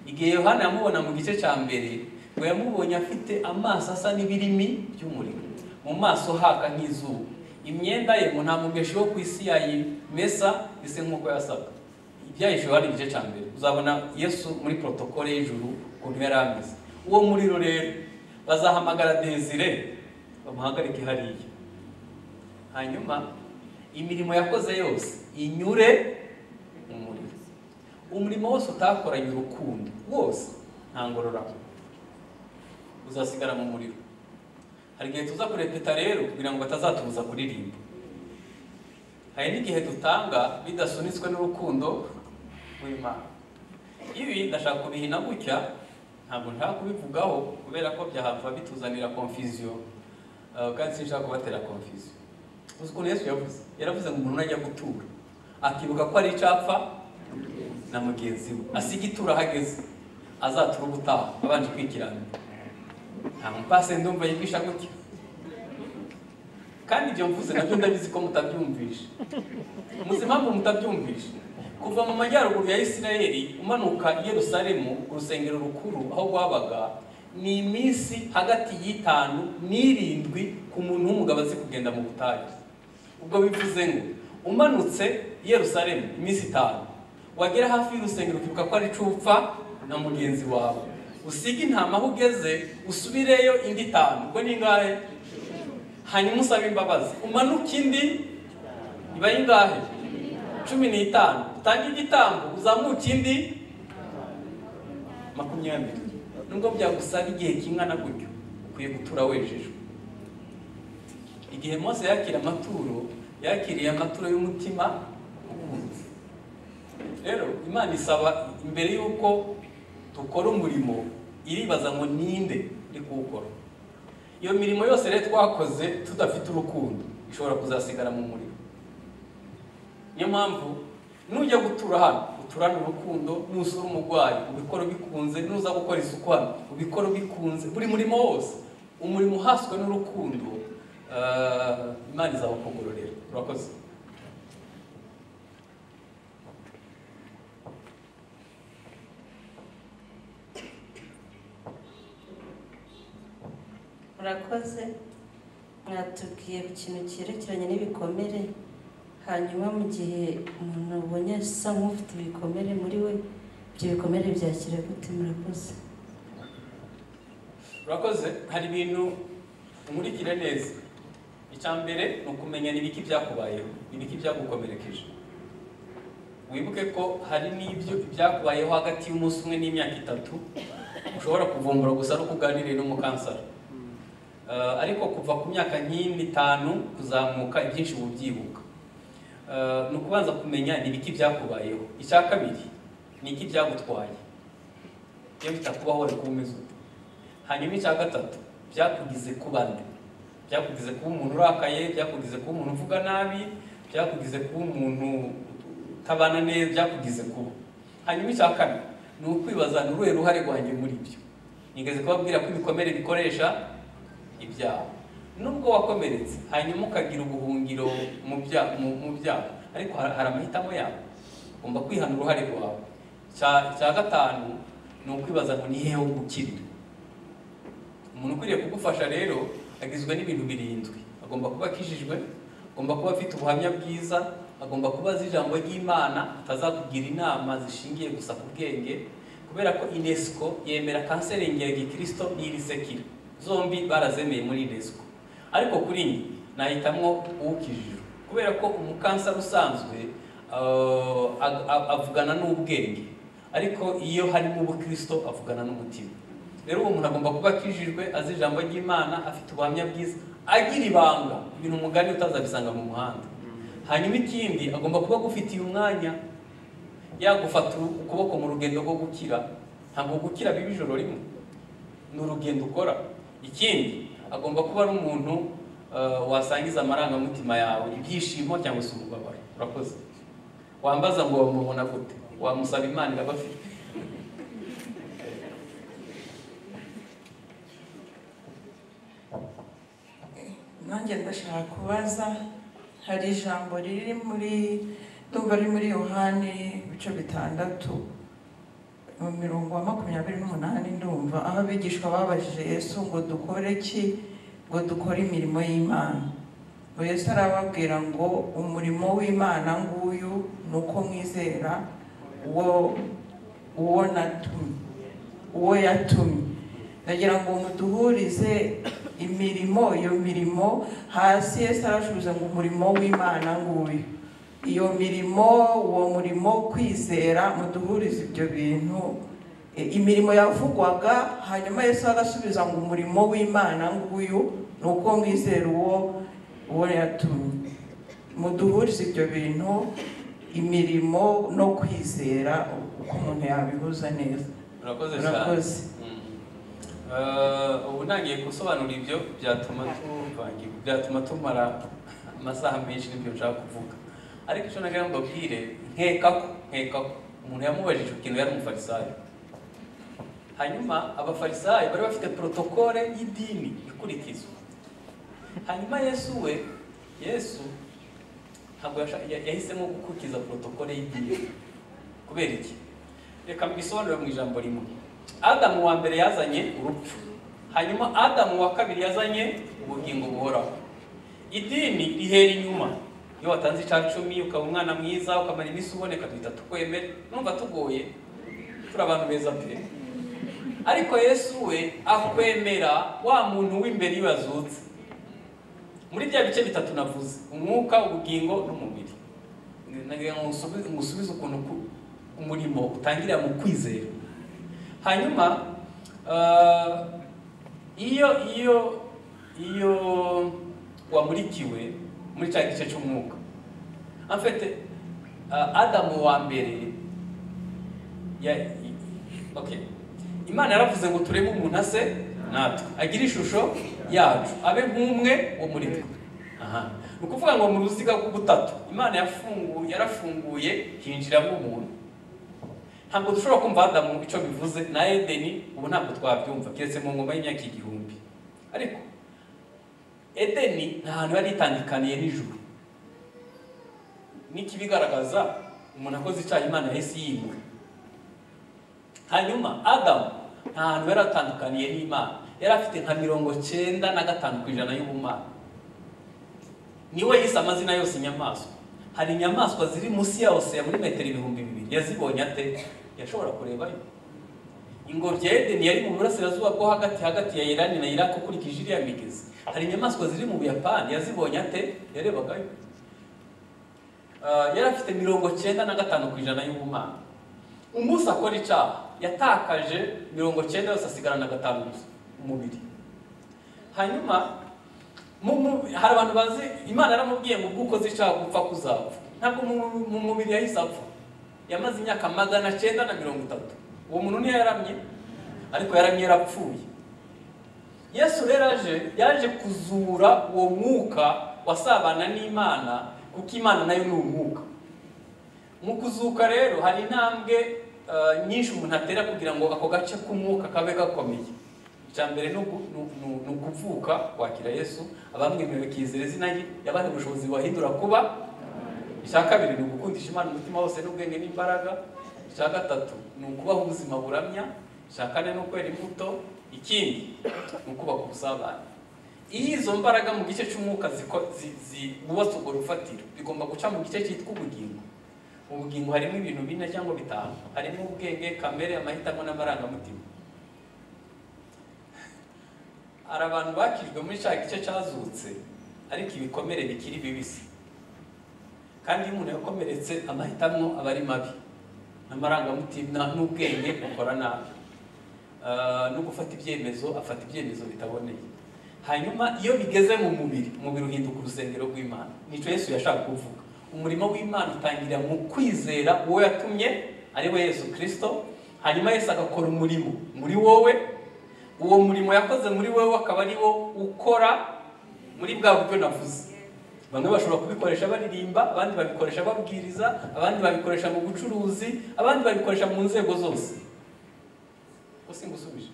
Igihe Yohana yamubona mu gice cya mbere, ngo yamubonye afite amaso asa n'ibirimi by'umuriro, mu maso haka nk'izuba, imyenda ye ngo nta mugeshi wo ku isi yayimesa ise nk'uko yasaga. Ibyahishuwe hari igice cya mbere, uzabona Yesu muri protokole y'ijuru ukuntu yari ameze. Uwo muriro rero bazahamagara Desire bamuhagarike hariya, hanyuma imirimo yakoze yose inyure mu muriro. Umurimo wose utakoranye urukundo wose nta ngororano, uzasigara mu muriro. Hari igihe tuza kurepeta rero kugira ngo batazatubuza kuririmba. Hari n'igihe dutanga bidasunitswe n'urukundo rw'Imana. Ibi ndashaka kubihina gutya, ntabwo nshaka kubivugaho kubera ko byahava bituzanira confusion, kandi sinshaka kubatera confusion. Uzi ukuntu Yesu yavuze? Yaravuze ngo umuntu najya gutura akibuka ko ari icapfa na mugenzi we, asiga itura ahageze, azatura ubutaha abanje kwikiranira. Nta mupase ndumva yigisha gutya, kandi ibyo mvuze nabyo ndabizi ko mutabyumvisha. Muzi impamvu mutabyumvisha? Kuva mu majyaruguru ya Isirayeli umanuka i Yerusalemu ku rusengero rukuru aho rwabaga, ni iminsi hagati y'itanu n'irindwi ku muntu w'umugabo azi kugenda mu butayu. Ubwo bivuze ngo umanutse i Yerusalemu iminsi 5, wagera hafi y'urusengero ukibuka ko ari cupfa na mugenzi wawe, usiga intama aho ugeze, usubireyo indi 5, ubwo ni ingahe? Hanyuma usabe imbabazi, umanuke indi iba ingahe? 15, utange igitambo, uzamuke indi 20. Nubwo byagusaba igihe kingana gutyo, ukwiye gutura wejejwe. Igihe Mose yakira amaturo, yakiriye amaturo y'umutima ukunze. Rero Imana isaba imbere y'uko dukora umurimo, iribaza ngo ninde uri kuwukora. Iyo mirimo yose rero twakoze tudafite urukundo ishobora kuzasigara mu muriro. Niyo mpamvu nujya gutura hano uturane urukundo, nusura umurwayi ubikora ubikunze, nuza gukora isuku hano ubikora ubikunze. Buri murimo wose, umurimo uhaswe n'urukundo, Imana izabakugororera. Urakoze. Murakoze. Mwatubwiye ku kintu cyerekeranye n'ibikomere, hanyuma mu gihe umuntu abonye asa nk'ufite ibikomere muri we, ibyo bikomere byakira gute? Murakoze. Urakoze. Hari ibintu umurikire neza. Icya mbere ni ukumenya n'ibiki byakubayeho, n'ibiki byagukomerekeje. Wibuke ko hari n'ibyo byakubayeho hagati y'umunsi umwe n'imyaka 3 ushobora kuvumbura gusa ari uko uganiriye n'umukansara. Ariko kuva ku myaka nk'itanu kuzamuka ibyinshi ubyibuka. Ni ukubanza kumenya n'ibiki byakubayeho. Icya kabiri ni iki byagutwaye, iyo bitakubaho wari kuba umeze ute. Hanyuma icya gatatu, byakugize kuba nde? Byakugize kuba umuntu urakaye, byakugize kuba umuntu uvuga nabi, byakugize kuba umuntu utabana neza, byakugize kuba. Hanyuma icya kane ni ukwibaza ni uruhe ruhare rwanjye muri ibyo. Nigeze kubabwira ko ibikomere bikoresha ibyaha. Nubwo wakomeretse hanyuma ukagira ubuhungiro mu byaha, ariko hari amahitamo yawe, ugomba kwihana uruhare rwawe. Icya gatanu ni ukwibaza ngo ni hehe ho gukirira. Umuntu ukwiriye kugufasha rero agizwe n'ibintu 7. Agomba kuba akijijwe, agomba kuba afite ubuhamya bwiza, agomba kuba azi ijambo ry'Imana, atazakugira inama zishingiye gusa ku bwenge, kubera ko UNESCO yemera kanseri ya gikristo n'irisekira, zombi barazemeye muri UNESCO. Ariko kuri njye nahitamwo ukijijwe, kubera ko umukanseri usanzwe avugana n'ubwenge, ariko iyo harimo ubukristo avugana n'umutima. Rero uwo muntu agomba kuba akijijwe, azi ijambo ry'Imana, afite ubuhamya bwiza, agira ibanga, ibintu umugani utazabisanga mu muhanda. Hanyuma ikindi, agomba kuba agufitiye umwanya, yagufata ukuboko mu rugendo rwo gukira. Ntabwo gukira biba ijoro rimwe, ni urugendo ukora. Ikindi, agomba kuba ari umuntu wasangiza amarangamutima yawe, ibyishimo cyangwa se umubabaro. Urakoze. Wambaza ngo wamubona gute? Wamusaba Imana irabafite. Nanjye ndashaka kubaza, hari ijambo riri muri ndumva riri muri Yohani ibice 6 mu mirongo wa 28, ndumva aho abigishwa babajije Yesu ngo dukore iki ngo dukore imirimo y'Imana. Ngo Yesu arababwira ngo umurimo w'Imana nguyu ni uko mwizera uwo natumye, uwo yatumye. Ndagira ngo muduhurize imirimo, iyo mirimo hasi Yesu arashubiza ngo umurimo w'Imana nguyu, iyo mirimo, uwo murimo kwizera, muduhurize ibyo bintu. Imirimo yavugwaga, hanyuma Yesu agasubiza ngo umurimo w'Imana nguyu ni uko mwizera uwo yatumye. Muduhurize ibyo bintu, imirimo no kwizera, uko umuntu yabihuza neza. Urakoze cyane. Ubu ntangiye gusobanura ibyo byatuma tumara amasaha menshi n'ibyo nshaka kuvuga. Ariko icyo nagira ngo mbabwire, nkeka ko umuntu yamubajije ikintu yari umufarisayo. Hanyuma abafarisayo bari bafite protokole y'idini ikurikizwa. Hanyuma Yesu ntabwo yahisemo gukurikiza protokole y'idini. Kubera iki? Reka mbisobanure mu ijambo rimwe. Adamu wa mbere yazanye urupfu, hanyuma Adamu wa kabiri yazanye ubugingo buhoraho. Idini rihera inyuma. Iyo watanze 10 ukaba umwana mwiza, ukamara iminsi uboneka, duhita tukwemera. Numva tugoye, turi abantu beza pe. Ariko Yesu we akwemera wa muntu w'imbere iyo yazutse. Muri bya bice 3 navuze, umwuka, ubugingo n'umubiri. Nagira ngo ngusubize ukuntu umurimo utangirira mu kwizera. Hanyuma iyo wamurikiwe muri cya gice cy'umwuka, en fait Adamu wa mbere okay, Imana yaravuze ngo turebe umuntu ase natwe, agira ishusho yacu, abe nk'umwe wo muri twe. Aha, ni ukuvuga ngo mu ruziga rw'ubutatu Imana yarafunguye hinjiramo umuntu. Ntabwo dushobora kumva Adamu icyo bivuze na Edeni, ubu ntabwo twabyumva keretse mu ngoma y'imyaka 1000. Ariko Edeni nta hantu yari itandukaniye n'ijuru. N'ikibigaragaza, umuntu akoze icyaha Imana yahise yimura. Hanyuma Adamu nta hantu yari atandukaniye n'Imana, yari afite nka 95% y'ubumana. Niwe yise amazina yose inyamaswa. Hari inyamaswa ziri munsi ya oseya muri metero 2000, yazibonye ate? Yashobora kurebayo. Ingobyi ya Edeni yari mu burasirazuba bwo hagati, hagati ya Irani na Iraq ukurikije iriya migezi. Hari inyamaswa ziri mu Buyapani, yazibonye ate? Yarebagayo. Yari afite 95% y'ubumana. Umunsi akora icyaha yatakaje 90 yose, asigarana 5 gusa umubiri. Hanyuma hari abantu bazi Imana yaramubwiye ngo ubwo ukoze icyaha gupfa kuzapfa. Ntabwo mu mubiri yahise apfa, yamaze imyaka 930. Uwo muntu ntiyaramye, ariko yaramye yarapfuye. Yesu rero aje, yaje kuzura uwo mwuka wasabana n'Imana, kuko Imana nayo ni umwuka. Mu kuzuka rero hari intambwe nyinshi umuntu atera kugira ngo ako gace k'umwuka kabe gakomeye. Icya mbere ni ukuvuka, kwakira Yesu, abamwemewe bakizera izina rye, yabaha ubushobozi buhindura kuba. Icya kabiri ni ugukundisha Imana umutima wose n'ubwenge n'imbaraga. Icya gatatu ni ukubaho ubuzima buramya. Icya kane ni ukwera imbuto. Ikindi ni ukubaka ubusabane. Iyo izo mbaraga mu gice cy'umwuka zubatse urwo rufatiro, bigomba guca mu gice cyitwa ubugingo. Mu bugingo harimo ibintu 4 cyangwa 5, harimo ubwenge, kamere, amahitamo n'amarangamutima. Hari abantu bakijwe muri cya gice cyazutse, ariko ibikomere bikiri bibisi. Kandi iyo umuntu yakomeretse, amahitamo aba ari mabi, n'amarangamutima n'ubwenge bukora nabi, no gufata ibyemezo afata ibyemezo bitaboneye. Hanyuma iyo bigeze mu mubiri, umubiri uhinduka urusengero rw'Imana. Nico Yesu yashaka kuvuga. Umurimo w'Imana utangirira mu kwizera uwo yatumye, ari we Yesu Kristo. Hanyuma Yesu agakora umurimo muri wowe. Uwo murimo yakoze muri wowe akaba ari wo ukora muri bwa buryo navuze. Bamwe bashobora kubikoresha baririmba, abandi babikoresha babwiriza, abandi babikoresha mu bucuruzi, abandi babikoresha mu nzego zose. Usingusubije.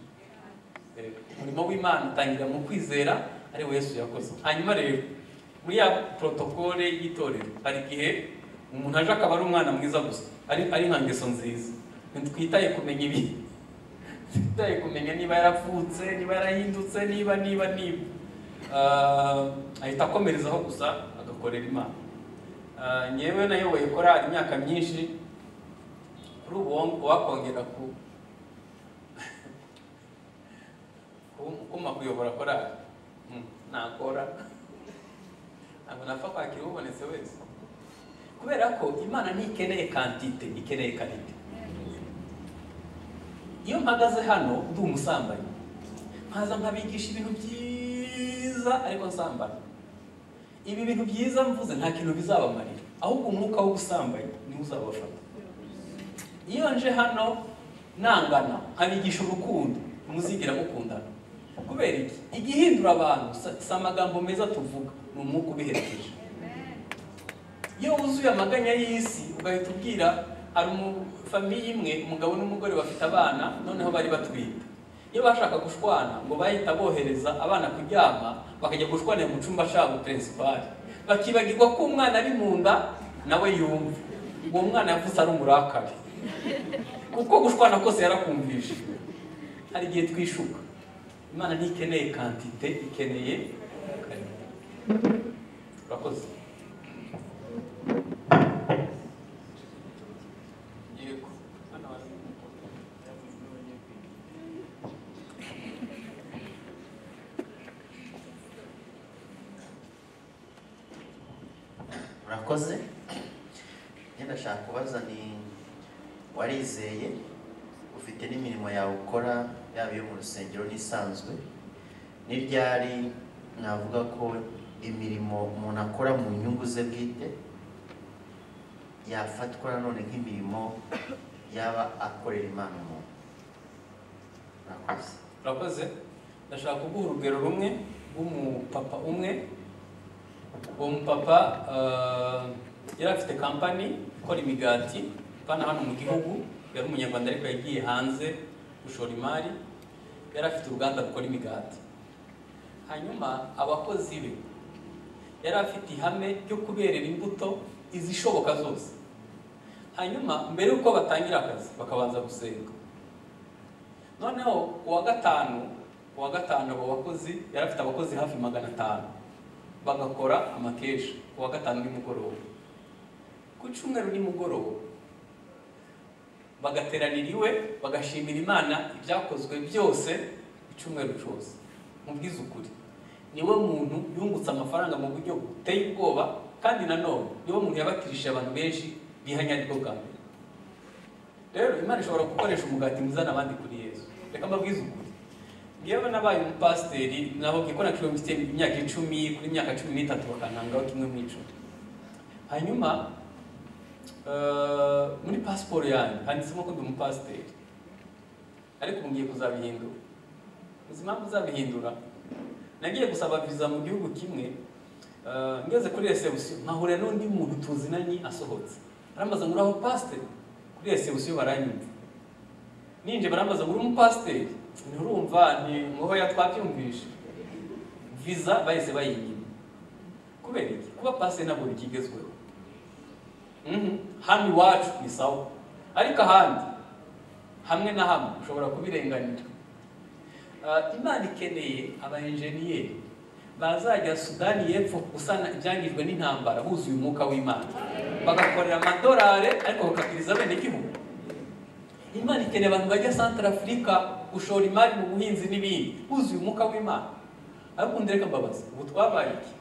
Umurimo w'Imana utangira mu kwizera ari we Yesu yakoze. Hanyuma rero muri ya protokole y'itorero hari igihe umuntu aje akaba ari umwana mwiza gusa, ari nka ngeso nziza. Ntitwitaye kumenya ibi, ntitwitaye kumenya niba yaravutse, niba yarahindutse, niba niba niba ahita akomerezaho gusa agakorera Imana. Nyewe nayoboye korali imyaka myinshi, kuri ubu wakongera kuma kuyobora korali nakora, ntabwo napfa kwakira ubonetse wese, kubera ko Imana ntikeneye kantite, ikeneye karite. Iyo mpagaze hano ndi umusambanyi, nkaza nkabigisha ibintu byiza ariko nsambana, ibi bintu byiza mvuze nta kintu bizabamarira, ahubwo umwuka w'ubusambanyi niwo uzabafata. Iyo nje hano nangana nkabigisha urukundo, muzigera mukundana. Kubera iki? Igihindura abantu si amagambo meza tuvuga, ni umwuka ubiherekeje. Iyo wuzuye amaganya y'isi ugahita ubwira, hari famiye imwe, umugabo n'umugore bafite abana, noneho bari batwite. Iyo bashaka gushwana ngo bahita bohereza abana kuryama, bakajya gushwanira mu cyumba cyabo principal, bakibagirwa ko umwana ari mu nda nawe yumva. Uwo mwana yavutse ari umurakare, kuko gushwana kose yarakumvishe. Hari igihe twishuka. Imana ntikeneye kantite, ikeneye karite. Urakoze. Yego. Hano hari Urakoze. Ndashaka kubaza, ni warizeye ufite n'imirimo yawe ukora, yaba iyo mu rusengero n'isanzwe, ni ryari navuga ko imirimo umuntu akora mu nyungu ze bwite yafatwa nanone nk'imirimo yaba akorera Imana umuntu? Urakoze. Urakoze. Ndashaka kuguha urugero rumwe rw'umupapa umwe. Uwo mupapa yari afite kampani ikora imigati pana hano mu gihugu, yari umunyarwanda ariko yagiye hanze gushora imari. Yari afite uruganda rukora imigati. Hanyuma abakozi be yari afite ihame ryo kuberera imbuto izishoboka zose. Hanyuma mbere yuko batangira akazi bakabanza gusenga. Noneho kuwa gatanu abo bakozi, yari afite abakozi hafi 500, bagakora amakesha kuwa gatanu nimugoroba. Ku cyumweru nimugoroba bagateranira iwe bagashimira Imana ibyakozwe byose icyumweru cyose. Mubwize ukuri, niwe muntu yungutse amafaranga mu buryo buteye ubwoba, kandi nanone niwe muntu yabatirishije abantu benshi bihanya bwo bwa mbere. Rero Imana ishobora gukoresha umugati muzana abandi kuri Yesu. Reka mbabwize ukuri, ngewe nabaye umupasiteri nabo gikora kuri mfite imyaka 10 kuri imyaka 13 bakantangaho kimwe mu 10. Hanyuma muri passport yanjye handitsemo ko ndi umupasiteri, ariko ngiye kuzabihindura. Uzi impamvu uzabihindura? Nagiye gusaba visa mu gihugu kimwe, ngeze kuri reception nkahura n'undi muntu tuzinanye asohotse, arambaza ngo uraho pasiteri? Kuri reception baranyumva, ninje barambaza ngo uri umupasiteri? Nturumva ni ngoya twabyumvishe. Visa bahise bayinyima. Kubera iki? Kuba pasiteri ntabwo bikigezweho. Hano iwacu ni sawa, ariko ahandi hamwe na hamwe ushobora kubirenganira. Imana ikeneye aba enjeniyeri bazajya Sudani y'Epfo gusana ibyangijwe n'intambara buzuye umwuka w'Imana, bagakorera amadolari ariko bakakiriza bene gihugu. Imana ikeneye abantu bajya Central Africa gushora imari mu buhinzi n'ibindi buzuye umwuka w'Imana. Ariko ndireka mbabaza, ubu twabaye iki?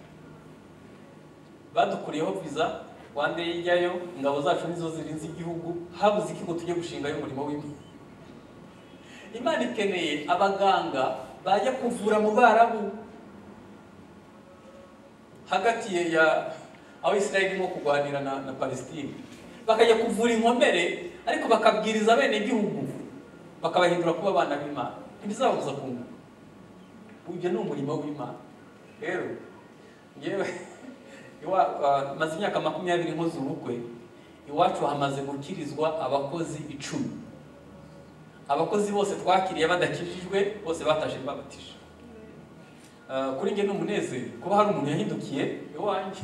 Badukuriyeho visa, Rwanda ijyayo, ingabo zacu nizo zirinze igihugu, habuze iki ngo tujye gushingayo umurimo w'Imana? Imana ikeneye abaganga bajya kuvura mu Barabu hagati ya aho Israel irimo kurwanira na Palestine, bakajya kuvura inkomere ariko bakabwiriza bene gihugu bakabahindura kuba abana b'Imana. Ntibizababuza kunguka. Ibyo ni umurimo w'Imana. Rero ngewe maze imyaka 20 nkoze ubukwe, iwacu hamaze gukirizwa abakozi 10. Abakozi bose twakiriye badakijijwe bose batashe babatije. Kuri nge n'umunezero kuba hari umuntu yahindukiye iwanjye.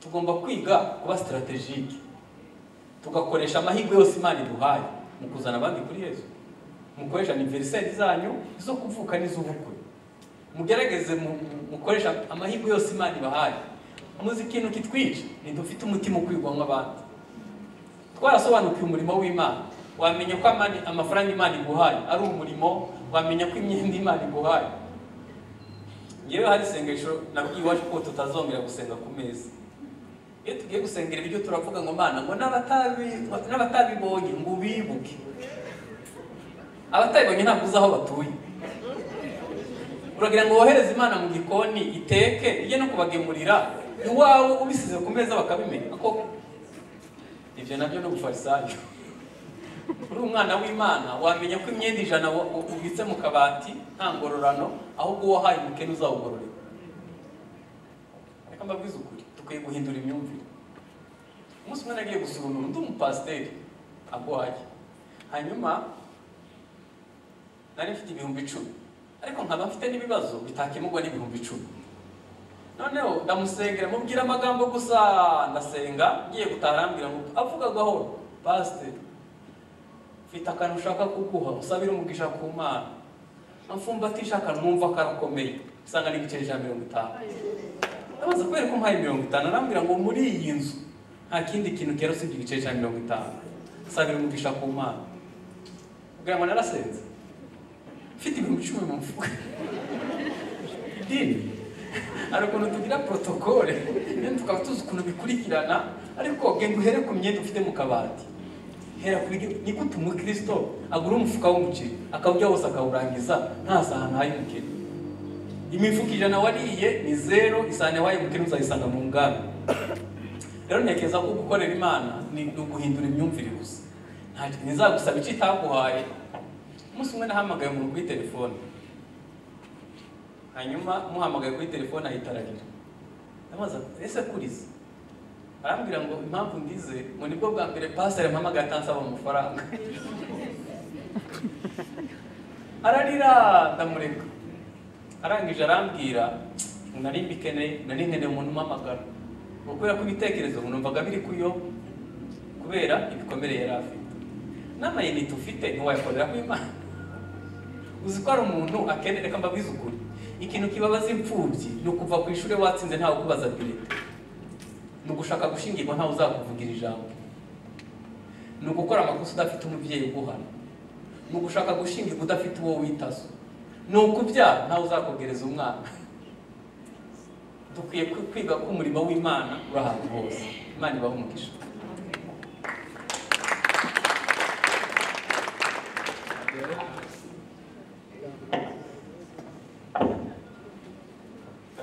Tugomba kwiga kuba strategique, tugakoresha amahirwe yose Imana iduhaye mu kuzana abandi kuri Yesu. Mukoresha anniversaire zanyu izo kuvuka n'iz'ubukwe, mugerageze mukoresha amahirwe yose Imana ibahaye. Muzi ikintu kitwica ni dufite umutima ukwigwa nk'abandi. Twarasobanukiwe umurimo w'Imana, wamenya ko amafaranga Imana iguhaye ari umurimo, wamenya ko imyenda Imana iguhaye. Ngewe hari isengesho nabwiye iwacu ko tutazongera gusenga ku meza. Iyo tugiye gusengera ibiryo turavuga ngo Mana ngo n'abatabibonye ngo ubibuke. Abatabibonye ntabwo uzi aho batuye. Uragira ngo wohereze Imana mu gikoni iteke ijye no kubagemurira iwawe ubisize ku meza bakabimenya. Koko ibyo nabyo no gufarisayo. Uri umwana w'Imana wamenya ko imyenda 100 ubitse mu kabati nta ngororano, ahubwo uwahaye umukene uzawugororera. Reka mbabwize ukuri, dukwiye guhindura imyumvire. Umunsi umwe nagiye gusura umuntu undi umupasiteri agwaye, hanyuma nari mfite 10,000 ariko nkaba mfite n'ibibazo bitakemurwa n'10,000. Noneho ndamusengera mubwira amagambo gusa, ndasenga ngiye gutaha arambwira ngo avuga gahoro, pasiteri mfite akantu ushaka kuguha usabire umugisha ku Mana. Amfumbatisha akantu numva karakomeye, usanga ni igiceri cya 50. Ndabaza kubera ko mpaye 50, arambwira ngo muri iyi nzu nta kindi kintu kera usibye igiceri cya 50, usabire umugisha ku Mana. Kugira ngo narasenze mfite 10,000 mu mufuka. Idini hari ukuntu tugira protokole, tukaba tuzi ukuntu bikurikirana, ariko genda uhere ku myenda ufite mu kabati. Hera kuri ni gute umukristo agura umufuka w'umuceri akawurya wose akawurangiza nta sahani ahaye umukene? Imifuka 100 wariye ni 0, isahani wahaye umukene uzayisanga mu ngano. Rero ntekereza ko gukorera Imana ni uguhindura imyumvire gusa, ntizagusaba icyo itaguhaye. Umunsi umwe nahamagaye umuntu kuri telefone, hanyuma muhamagaye kuri telefone ahita ararira. Ndamubaza ese kurize? Arambwira ngo impamvu ndize ngo nibwo bwa mbere pastor yampamagaye atansaba amafaranga. Ararira ndamureka. Arangije arambwira ngo nari mbikeneye, nari nkeneye umuntu umpamagara, ngo kubera ko ibitekerezo ngo numvaga biri kuyo kubera ibikomere yari afite. N'amayinite ufite ntiwayakorera ku Imana. Uzi ko hari umuntu akeneye, reka mbabwize ukuri, ikintu kibabaza imfubyi ni ukuva ku ishuri watsinze ntawe ukubaza birete, ni ugushaka gushingirwa ntawe uzakuvugira ijambo, ni ugukora amakosa udafite umubyeyi uguhana, ni ugushaka gushingirwa udafite uwo witaso, ni ukubyara ntawe uzakogereza umwana. Dukwiye kwiga ko umurimo w'Imana uri ahantu hose. Imana ibahe umugisha.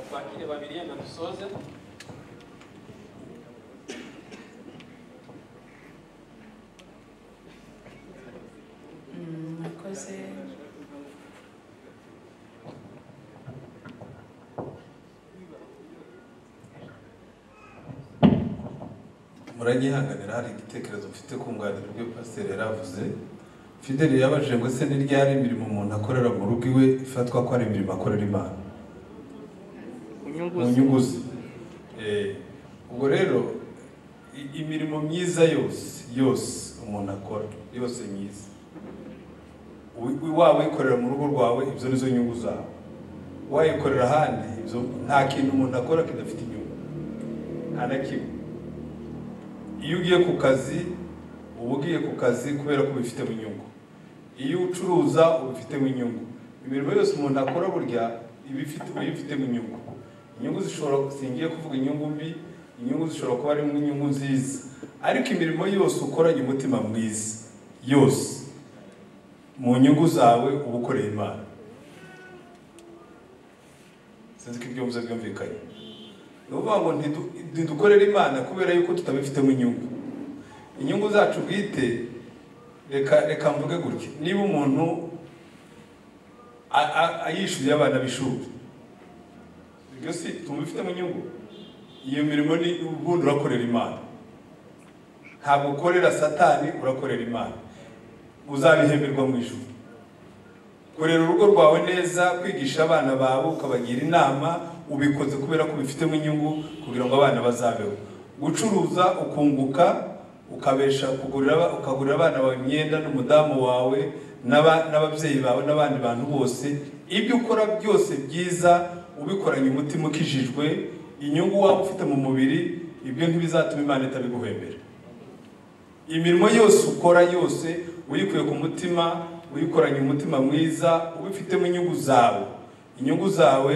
Twakire babiri yenda dusoze. Murakoze. Muranyihanganira, hari igitekerezo mfite kunganira ibyo pasiteri yaravuze. Fideli yabajije ngo ese ni ryari imirimo umuntu akorera mu rugo iwe ifatwa ko ari imirimo akorera Imana mu nyungu ze? Ubwo rero imirimo myiza yose yose umuntu akora yose myiza, waba uyikorera mu rugo rwawe ibyo nizo nyungu zawe, wayikorera ahandi ibyo nta kintu umuntu akora kidafite inyungu, nta na kimwe. Iyo ugiye ku kazi uba ugiye ku kazi kubera ko ubifitemo inyungu, iyo ucuruza ubifitemo inyungu. Imirimo yose umuntu akora burya uyifitemo inyungu. Inyungu zishobora, singiye kuvuga inyungu mbi, inyungu zishobora kuba ari inyungu nziza, ariko imirimo yose ukoranye umutima mwiza yose mu nyungu zawe uba ukoreye Imana. Sinzi ko ibyo mvuze byumvikanye. Ni ukuvuga ngo ntidukorere Imana kubera yuko tutabifitemo inyungu. Inyungu zacu bwite, reka mvuge gutya, niba umuntu ayishyuriye abana b'ishuri, ibyo si tumubifitemo inyungu, iyo mirimo ni ubundi urakorera Imana. Ntabwo ukorera Satani, urakorera Imana, uzabihemberwa mu ijuru. Korera urugo rwawe neza, kwigisha abana bawe, ukabagira inama, ubikoze kubera ko ubifitemo inyungu kugira ngo abana bazabeho. Gucuruza ukunguka, ukabesha ukagurira abana bawe imyenda n'umudamu wawe n'ababyeyi bawe n'abandi bantu bose, ibyo ukora byose byiza ubikoranye umutima ukijijwe, inyungu waba ufite mu mubiri ibyo ntibizatuma Imana itabiguhembera. Imirimo yose ukora yose uyikuye ku mutima, uyikoranye umutima mwiza, ubifitemo inyungu zawe, inyungu zawe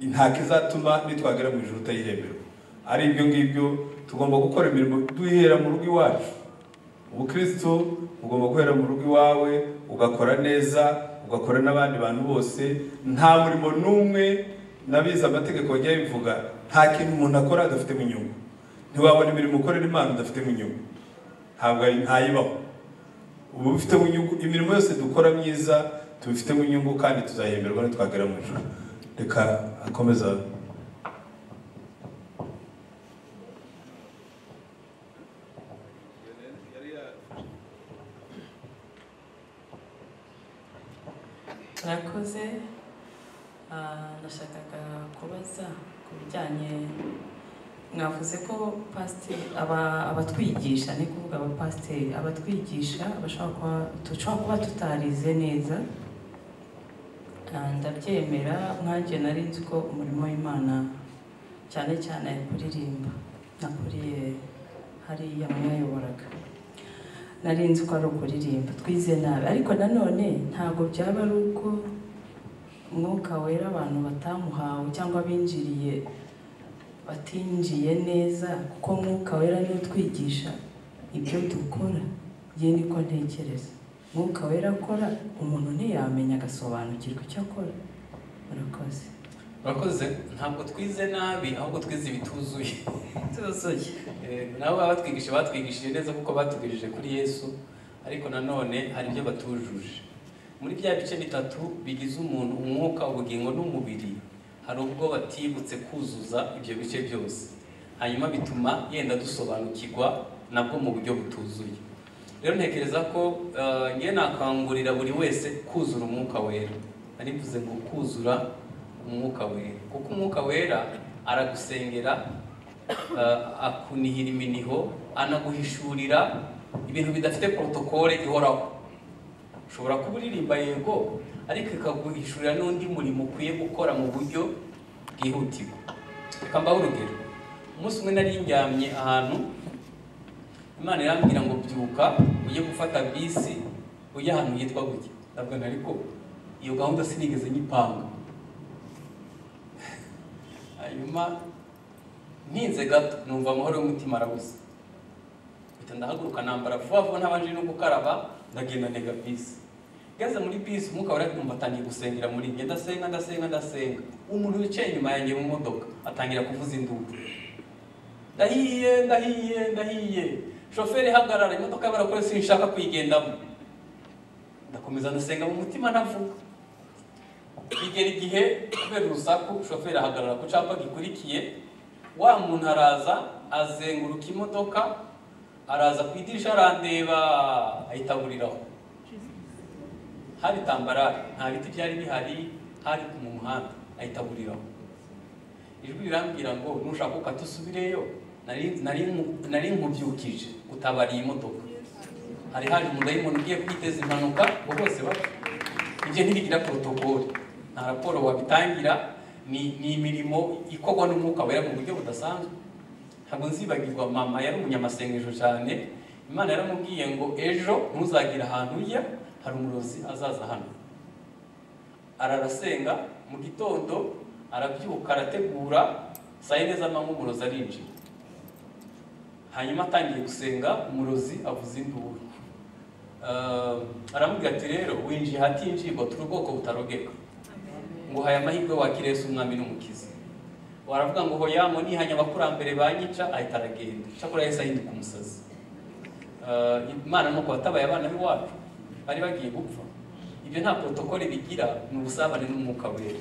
nta kizatuma nitwagera mu ijuru utayihemberwa. Ari ibyo ngibyo tugomba gukora imirimo duhera mu rugo iwacu. Ubukristo ugomba guhera mu rugo iwawe, ugakora neza, ugakora n'abandi bantu bose. Nta murimo n'umwe, nabize amategeko bajya bivuga, nta kintu umuntu akora adafitemo inyungu. Ntiwabona imirimo ukorera Imana udafitemo inyungu, ntabwo ntayibaho. Ubu bifitemo inyungu, imirimo yose dukora myiza tubifitemo inyungu kandi tuzahemberwa nitwagera mu ijuru. Reka akomeza. Murakoze. Nashakaga kubaza ku bijyanye, mwavuze ko pasiteri abatwigisha, ni kuvuga abapasiteri abatwigisha dushobora kuba tutarize neza. Ndabyemera, nkanjye nari nzi ko umurimo w'Imana cyane cyane kuririmba, nakuriye hariya mwayoboraga, nari nzi ko ari ukuririmba, twize nabi. Ariko nanone ntabwo byaba ari uko Umwuka Wera abantu batamuhawe cyangwa binjiriye batinjiye neza, kuko Umwuka Wera niwe utwigisha ibyo dukora. Njye niko ntekereza, Umwuka Wera akora umuntu ntiyamenya agasobanukirwa icyo akora. Murakoze. Murakoze. Ntabwo twize nabi, ahubwo twize ibituzuye. Tuzuye. Nabo abatwigisha batwigishije neza kuko batugirije kuri Yesu, ariko nanone hari ibyo batujuje. Muri bya bice bitatu bigize umuntu, umwuka, ubugingo n'umubiri, hari ubwo batibutse kuzuza ibyo bice byose, hanyuma bituma yenda dusobanukirwa nabwo mu buryo butuzuye. Rero ntekereza ko ngiye nakangurira buri wese kuzura Umwuka Wera. Nari mvuze ngo kuzura Umwuka Wera, kuko Umwuka Wera aragusengera, akunihira iminiho, anaguhishurira ibintu bidafite protokole ihoraho. Ushobora kuba uririmba yego, ariko ikaguhishurira n'undi murimo ukwiye gukora mu buryo bwihutirwa. Reka mbahe urugero. Umunsi umwe nari ndyamye ahantu, Imana irambwira ngo byuka ujye gufata bisi ujye ahantu hitwa gutya. Ndavuga nti ariko iyo gahunda sinigeze nyipanga. Hanyuma ntinze gato numva amahoro y'umutima arabuze, mpita ndahaguruka nambara vuba vuba ntabanje no gukaraba, ndagenda ntega bisi. Ngeze muri bisi Umwuka Wera numva atangiye gusengera muri njye, ndasenga ndasenga ndasenga. Umuntu wicaye inyuma yanjye mu modoka atangira kuvuza induru, ndahiye ndahiye ndahiye, shoferi hagarara, imodoka barakore sinshaka kuyigendamo. Ndakomeza ndasenga mu mutima ntavuga. Bigera igihe kubera urusaku shoferi ahagarara ku cyapa gikurikiye, wa muntu araza azenguruka imodoka, araza ku idirisha arandeba, ahita aburiraho. Hari tambarare, nta biti byari bihari, hari mu muhanda, ahita aburiraho. Ijwi rirambwira ngo nushaka ukata usubireyo, nari nkubyukije gutabara iyi modoka. Hari haje umudayimoni ugiye kwiteza impanuka ngo bose bapfe. Ibyo ntibigira protokole, nta raporo wabitangira, ni imirimo ikorwa n'Umwuka Wera mu buryo budasanzwe. Ntabwo nzibagirwa mama yari umunyamasengesho cyane, Imana yaramubwiye ngo ejo ntuzagira ahantu ujya, hari umurozi azaza hano. Ararasenga mu gitondo arabyuka arategura, saa yine z'amanywa umurozi arinjira. Hanyuma atangiye gusenga umurozi avuza induru. Aramubwira ati rero winjiye hatinjirwa, turi ubwoko butarogeka, ngo haya amahirwe wakire Yesu umwami n'umukiza. Waravuga ngo hoya ngo nihanye abakurambere banyica, ahita aragenda. Cyakora Yesu ahinduka umusazi. Imana nuko watabaye abana b'iwacu bari bagiye gupfa. Ibyo nta protokole bigira, ni ubusabane n'Umwuka Wera.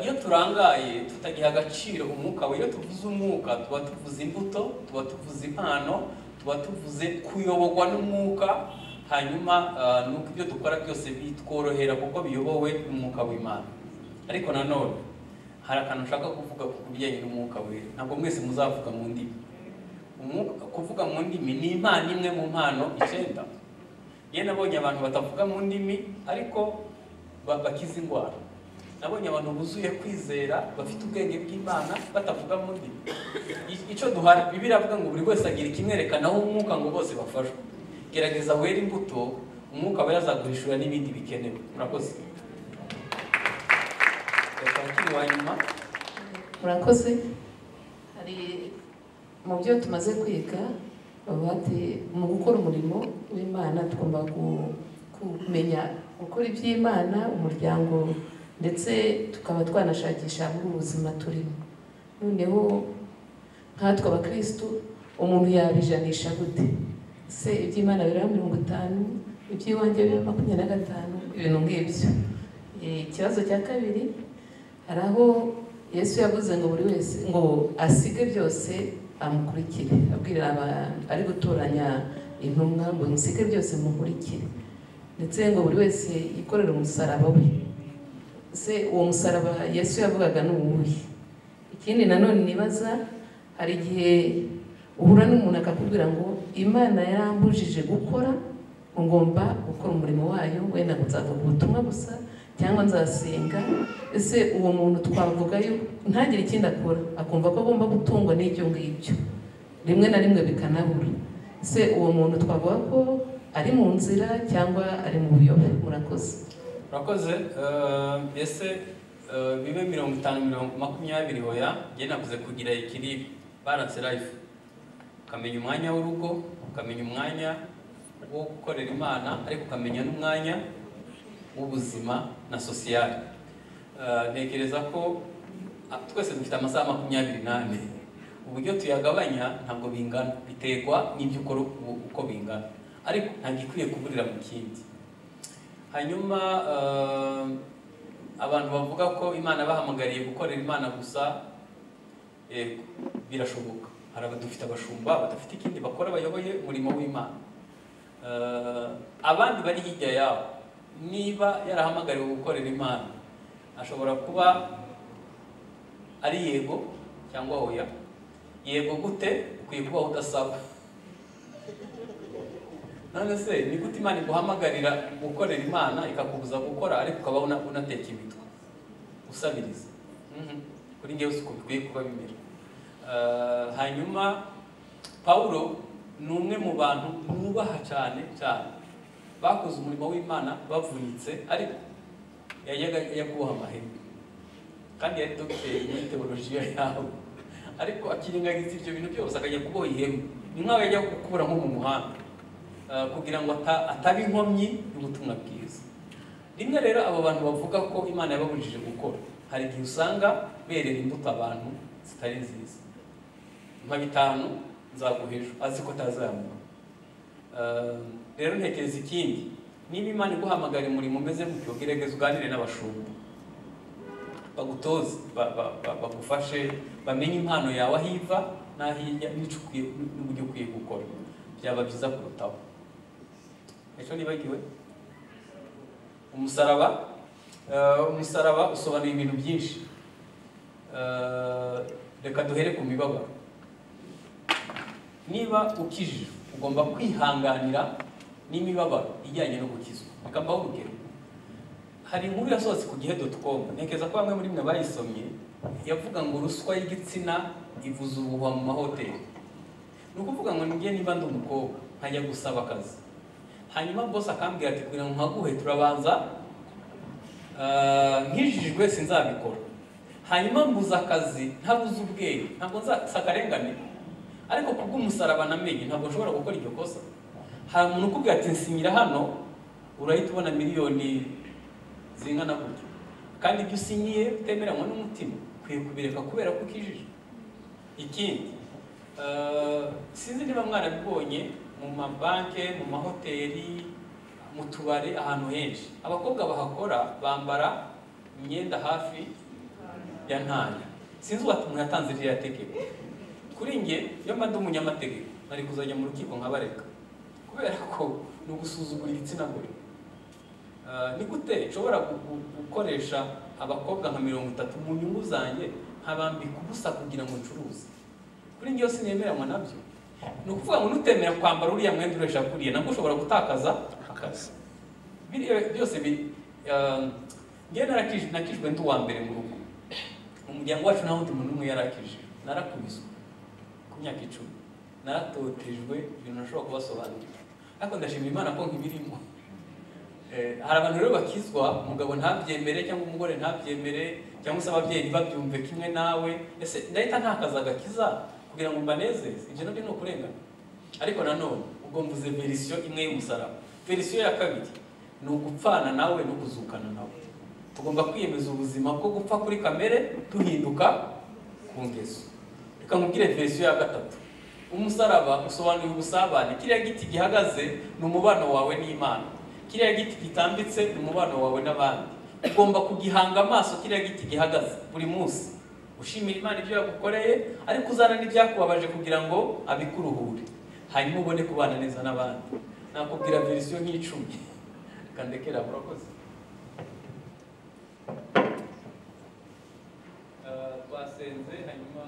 Iyo turangaye tutagiha agaciro Umwuka Wera, iyo tuvuze Umwuka tuba tuvuze imbuto, tuba tuvuze impano, tuba tuvuze kuyoborwa n'Umwuka. Hanyuma nuko ibyo dukora byose bitworohera kuko biyobowe n'Umwuka w'Imana. Ariko nanone hari akantu nshaka kuvuga ku bijyanye n'Umwuka Wera. Ntabwo mwese muzavuga mu ndimi. Kuvuga mu ndimi ni impano imwe mu mpano 9. Ye nabonye abantu batavuga mu ndimi ariko bakiza indwara. Nabonye abantu buzuye kwizera bafite ubwenge bw'Imana batavuga mu ndimi. Icyo duhari Bibiliya iravuga ngo buri wese agira ikimwerekanaho Umwuka ngo bose bafashwe. Gerageza wera imbuto, Umwuka Wera azaguhishura n'ibindi bikenewe. Murakoze. Reka wa nyuma. Murakoze. Hari mu byo tumaze kwiga bati mu gukora umurimo w'Imana tugomba kumenya gukora iby'Imana, umuryango, ndetse tukaba twanashakisha muri ubuzima turimo. Noneho nkatwe abakristo umuntu yabijanisha gute? Se iby'Imana biri 50, iby'iwanjye biri 25, ibintu ngibyo. Ikibazo cya kabiri, hari aho Yesu yavuze ngo buri wese ngo asige byose amukurikire, abwira abantu ari gutoranya intumwa ngo musige byose mukurikire, ndetse ngo buri wese yikorere umusaraba we. Se uwo musaraba Yesu yavugaga ni uwuhe? Ikindi nanone nibaza, hari igihe uhura n'umuntu akakubwira ngo Imana yarambujije gukora, ngomba gukora umurimo wayo, wenda nzavuga ubutumwa gusa cyangwa nzasenga. Ese uwo muntu twavugayo ntagire ikindi akora, akumva ko agomba gutungwa n'ibyo ngibyo, rimwe na rimwe bikanabura. Ese uwo muntu twavuga ko ari mu nzira cyangwa ari mu buyobe? Murakoze. Murakoze. Ese bibe 50 20 hoya, njye navuze kugira ikiri balance life, ukamenya umwanya w'urugo, ukamenya umwanya wo gukorera Imana, ariko ukamenya n'umwanya w'ubuzima na social. Ntekereza ko twese dufite amasaha 24, uburyo tuyagabanya ntabwo bingana, biterwa n'ibyo ukora uko bingana, ariko ntabwo ikwiye kuburira mu kindi. Hanyuma abantu bavuga ko Imana bahamagariye gukorera Imana gusa, birashoboka. Hari abadufite abashumba badafite ikindi bakora, bayoboye umurimo w'Imana. Abandi bari hirya yabo, niba yarahamagariwe gukorera Imana Ashobora kuba ari yego cyangwa oya. Yego gute? Ukwiye kubaho udasaba. None se ni gute Imana iguhamagarira gukorera Imana ikakubuza gukora, ariko ukaba unateka imitwe usabiriza? Kuri njyewe siko bikwiye kuba bimera. Hanyuma Paulo ni umwe mu bantu nubaha cyane cyane, bakoze umurimo w'Imana bavunitse, ariko yajyaga yakubaha amahema, kandi yari dogiteri muri teolojiya yawe, ariko akirengagiza ibyo bintu byose akajya kuboha ihema. Ni nk'aho yajya gukura nko mu muhanda kugira ngo ataba inkomyi y'ubutumwa bwiza. Rimwe rero abo bantu bavuga ko Imana yababujije gukora, hari igihe usanga berera imbuto abantu zitari nziza. Nka 5 nzaguha ejo, azi ko atazamuha. Rero ntekereza ikindi, niba Imana iguhamagara umurimo umeze gutyo, gerageza uganire n'abashumba, bagutoze, bagufashe, bamenye impano yawe aho iva n'aho ijya, n'icyo ukwiye n'uburyo ukwiye gukora. Byaba byiza kurutaho. Icyo nibagiwe, umusaraba. Umusaraba usobanuye ibintu byinshi. Reka duhere ku mibabaro. Niba ukijijwe ugomba kwihanganira n'imibabaro ijyanye no gukizwa. Reka mbahe urugero. Hari inkuru yasohotse ku gihe.com, ntekereza ko bamwe muri mwe bayisomye, yavuga ngo ruswa y'igitsina ivuza ubuhuha mu mahoteli. Ni ukuvuga ngo njye niba ndi umukobwa nkajya gusaba akazi, hanyuma boss akambwira ati kugira ngo nkaguhe turabanza nkijijwe sinzabikora, hanyuma mbuza akazi ntabuze ubwenge, ntabwo nzakarengane, ariko kubw'umusaraba namenye ntabwo nshobora gukora iryo kosa. Hari umuntu ukubwira ati nsinyira hano, urahita ubona miliyoni zingana gutya, kandi ibyo usinyiye utemeranywa n'umutima ukwiye kubireka kubera ko ukijije. Ikindi, sinzi niba mwarabibonye mu mabanke, mu mahoteli, mu tubari, ahantu henshi abakobwa bahakora bambara imyenda hafi ya ntayo. Sinzi uwati umuntu yatanze ririya tegeko. Kuri njye iyo mba ndi umunyamategeko nari kuzajya mu rukiko nkabareka, kubera ko ni ugusuzugura igitsina gore. Ni gute nshobora gukoresha abakobwa nka 30 mu nyungu zanjye nkabambika ubusa kugira ngo ncuruze? Kuri njye sinemeranywa nabyo. Ni ukuvuga ngo nutemera kwambara uriya mwenda uresha kuriya, nabwo ushobora gutakaza akazi. Biriya byose njye nakijwe ndi uwa mbere mu rugo. Mu muryango wacu nta wundi muntu n'umwe yarakijijwe. Narakubiswe ku myaka 10, naratotejwe ibintu ntashobora kubasobanurira, ariko ndashimira Imana ko nkibirimo. Hari abantu rero bakizwa, umugabo ntabyemere cyangwa umugore ntabyemere, cyangwa se ababyeyi ntibabyumve kimwe nawe. Ese ndahita ntakaza agakiza kugira ngo mbanezeze? Ibyo nabyo ni ukurengana. Ariko nanone ubwo mvuze verisiyo imwe y'umusaraba. Verisiyo ya kabiri ni ugupfana nawe no kuzukana nawe. Tugomba kwiyemeza ubuzima bwo gupfa kuri kamere duhinduka ku ngeso. Reka nkubwire verisiyo ya gatatu. Umusaraba usobanuye ubusabane. Kiriya giti gihagaze ni umubano wawe n'Imana, kiriya giti gitambitse ni umubano wawe n'abandi. Ugomba kugihanga amaso kiriya giti gihagaze buri munsi, ushimira Imana ibyo yagukoreye, ariko uzana n'ibyakubabaje kugira ngo abikuruhure, hanyuma ubone kubana neza n'abandi. Nakubwira verisiyo nk'icumi. Reka ndekera, murakoze. Twasenze hanyuma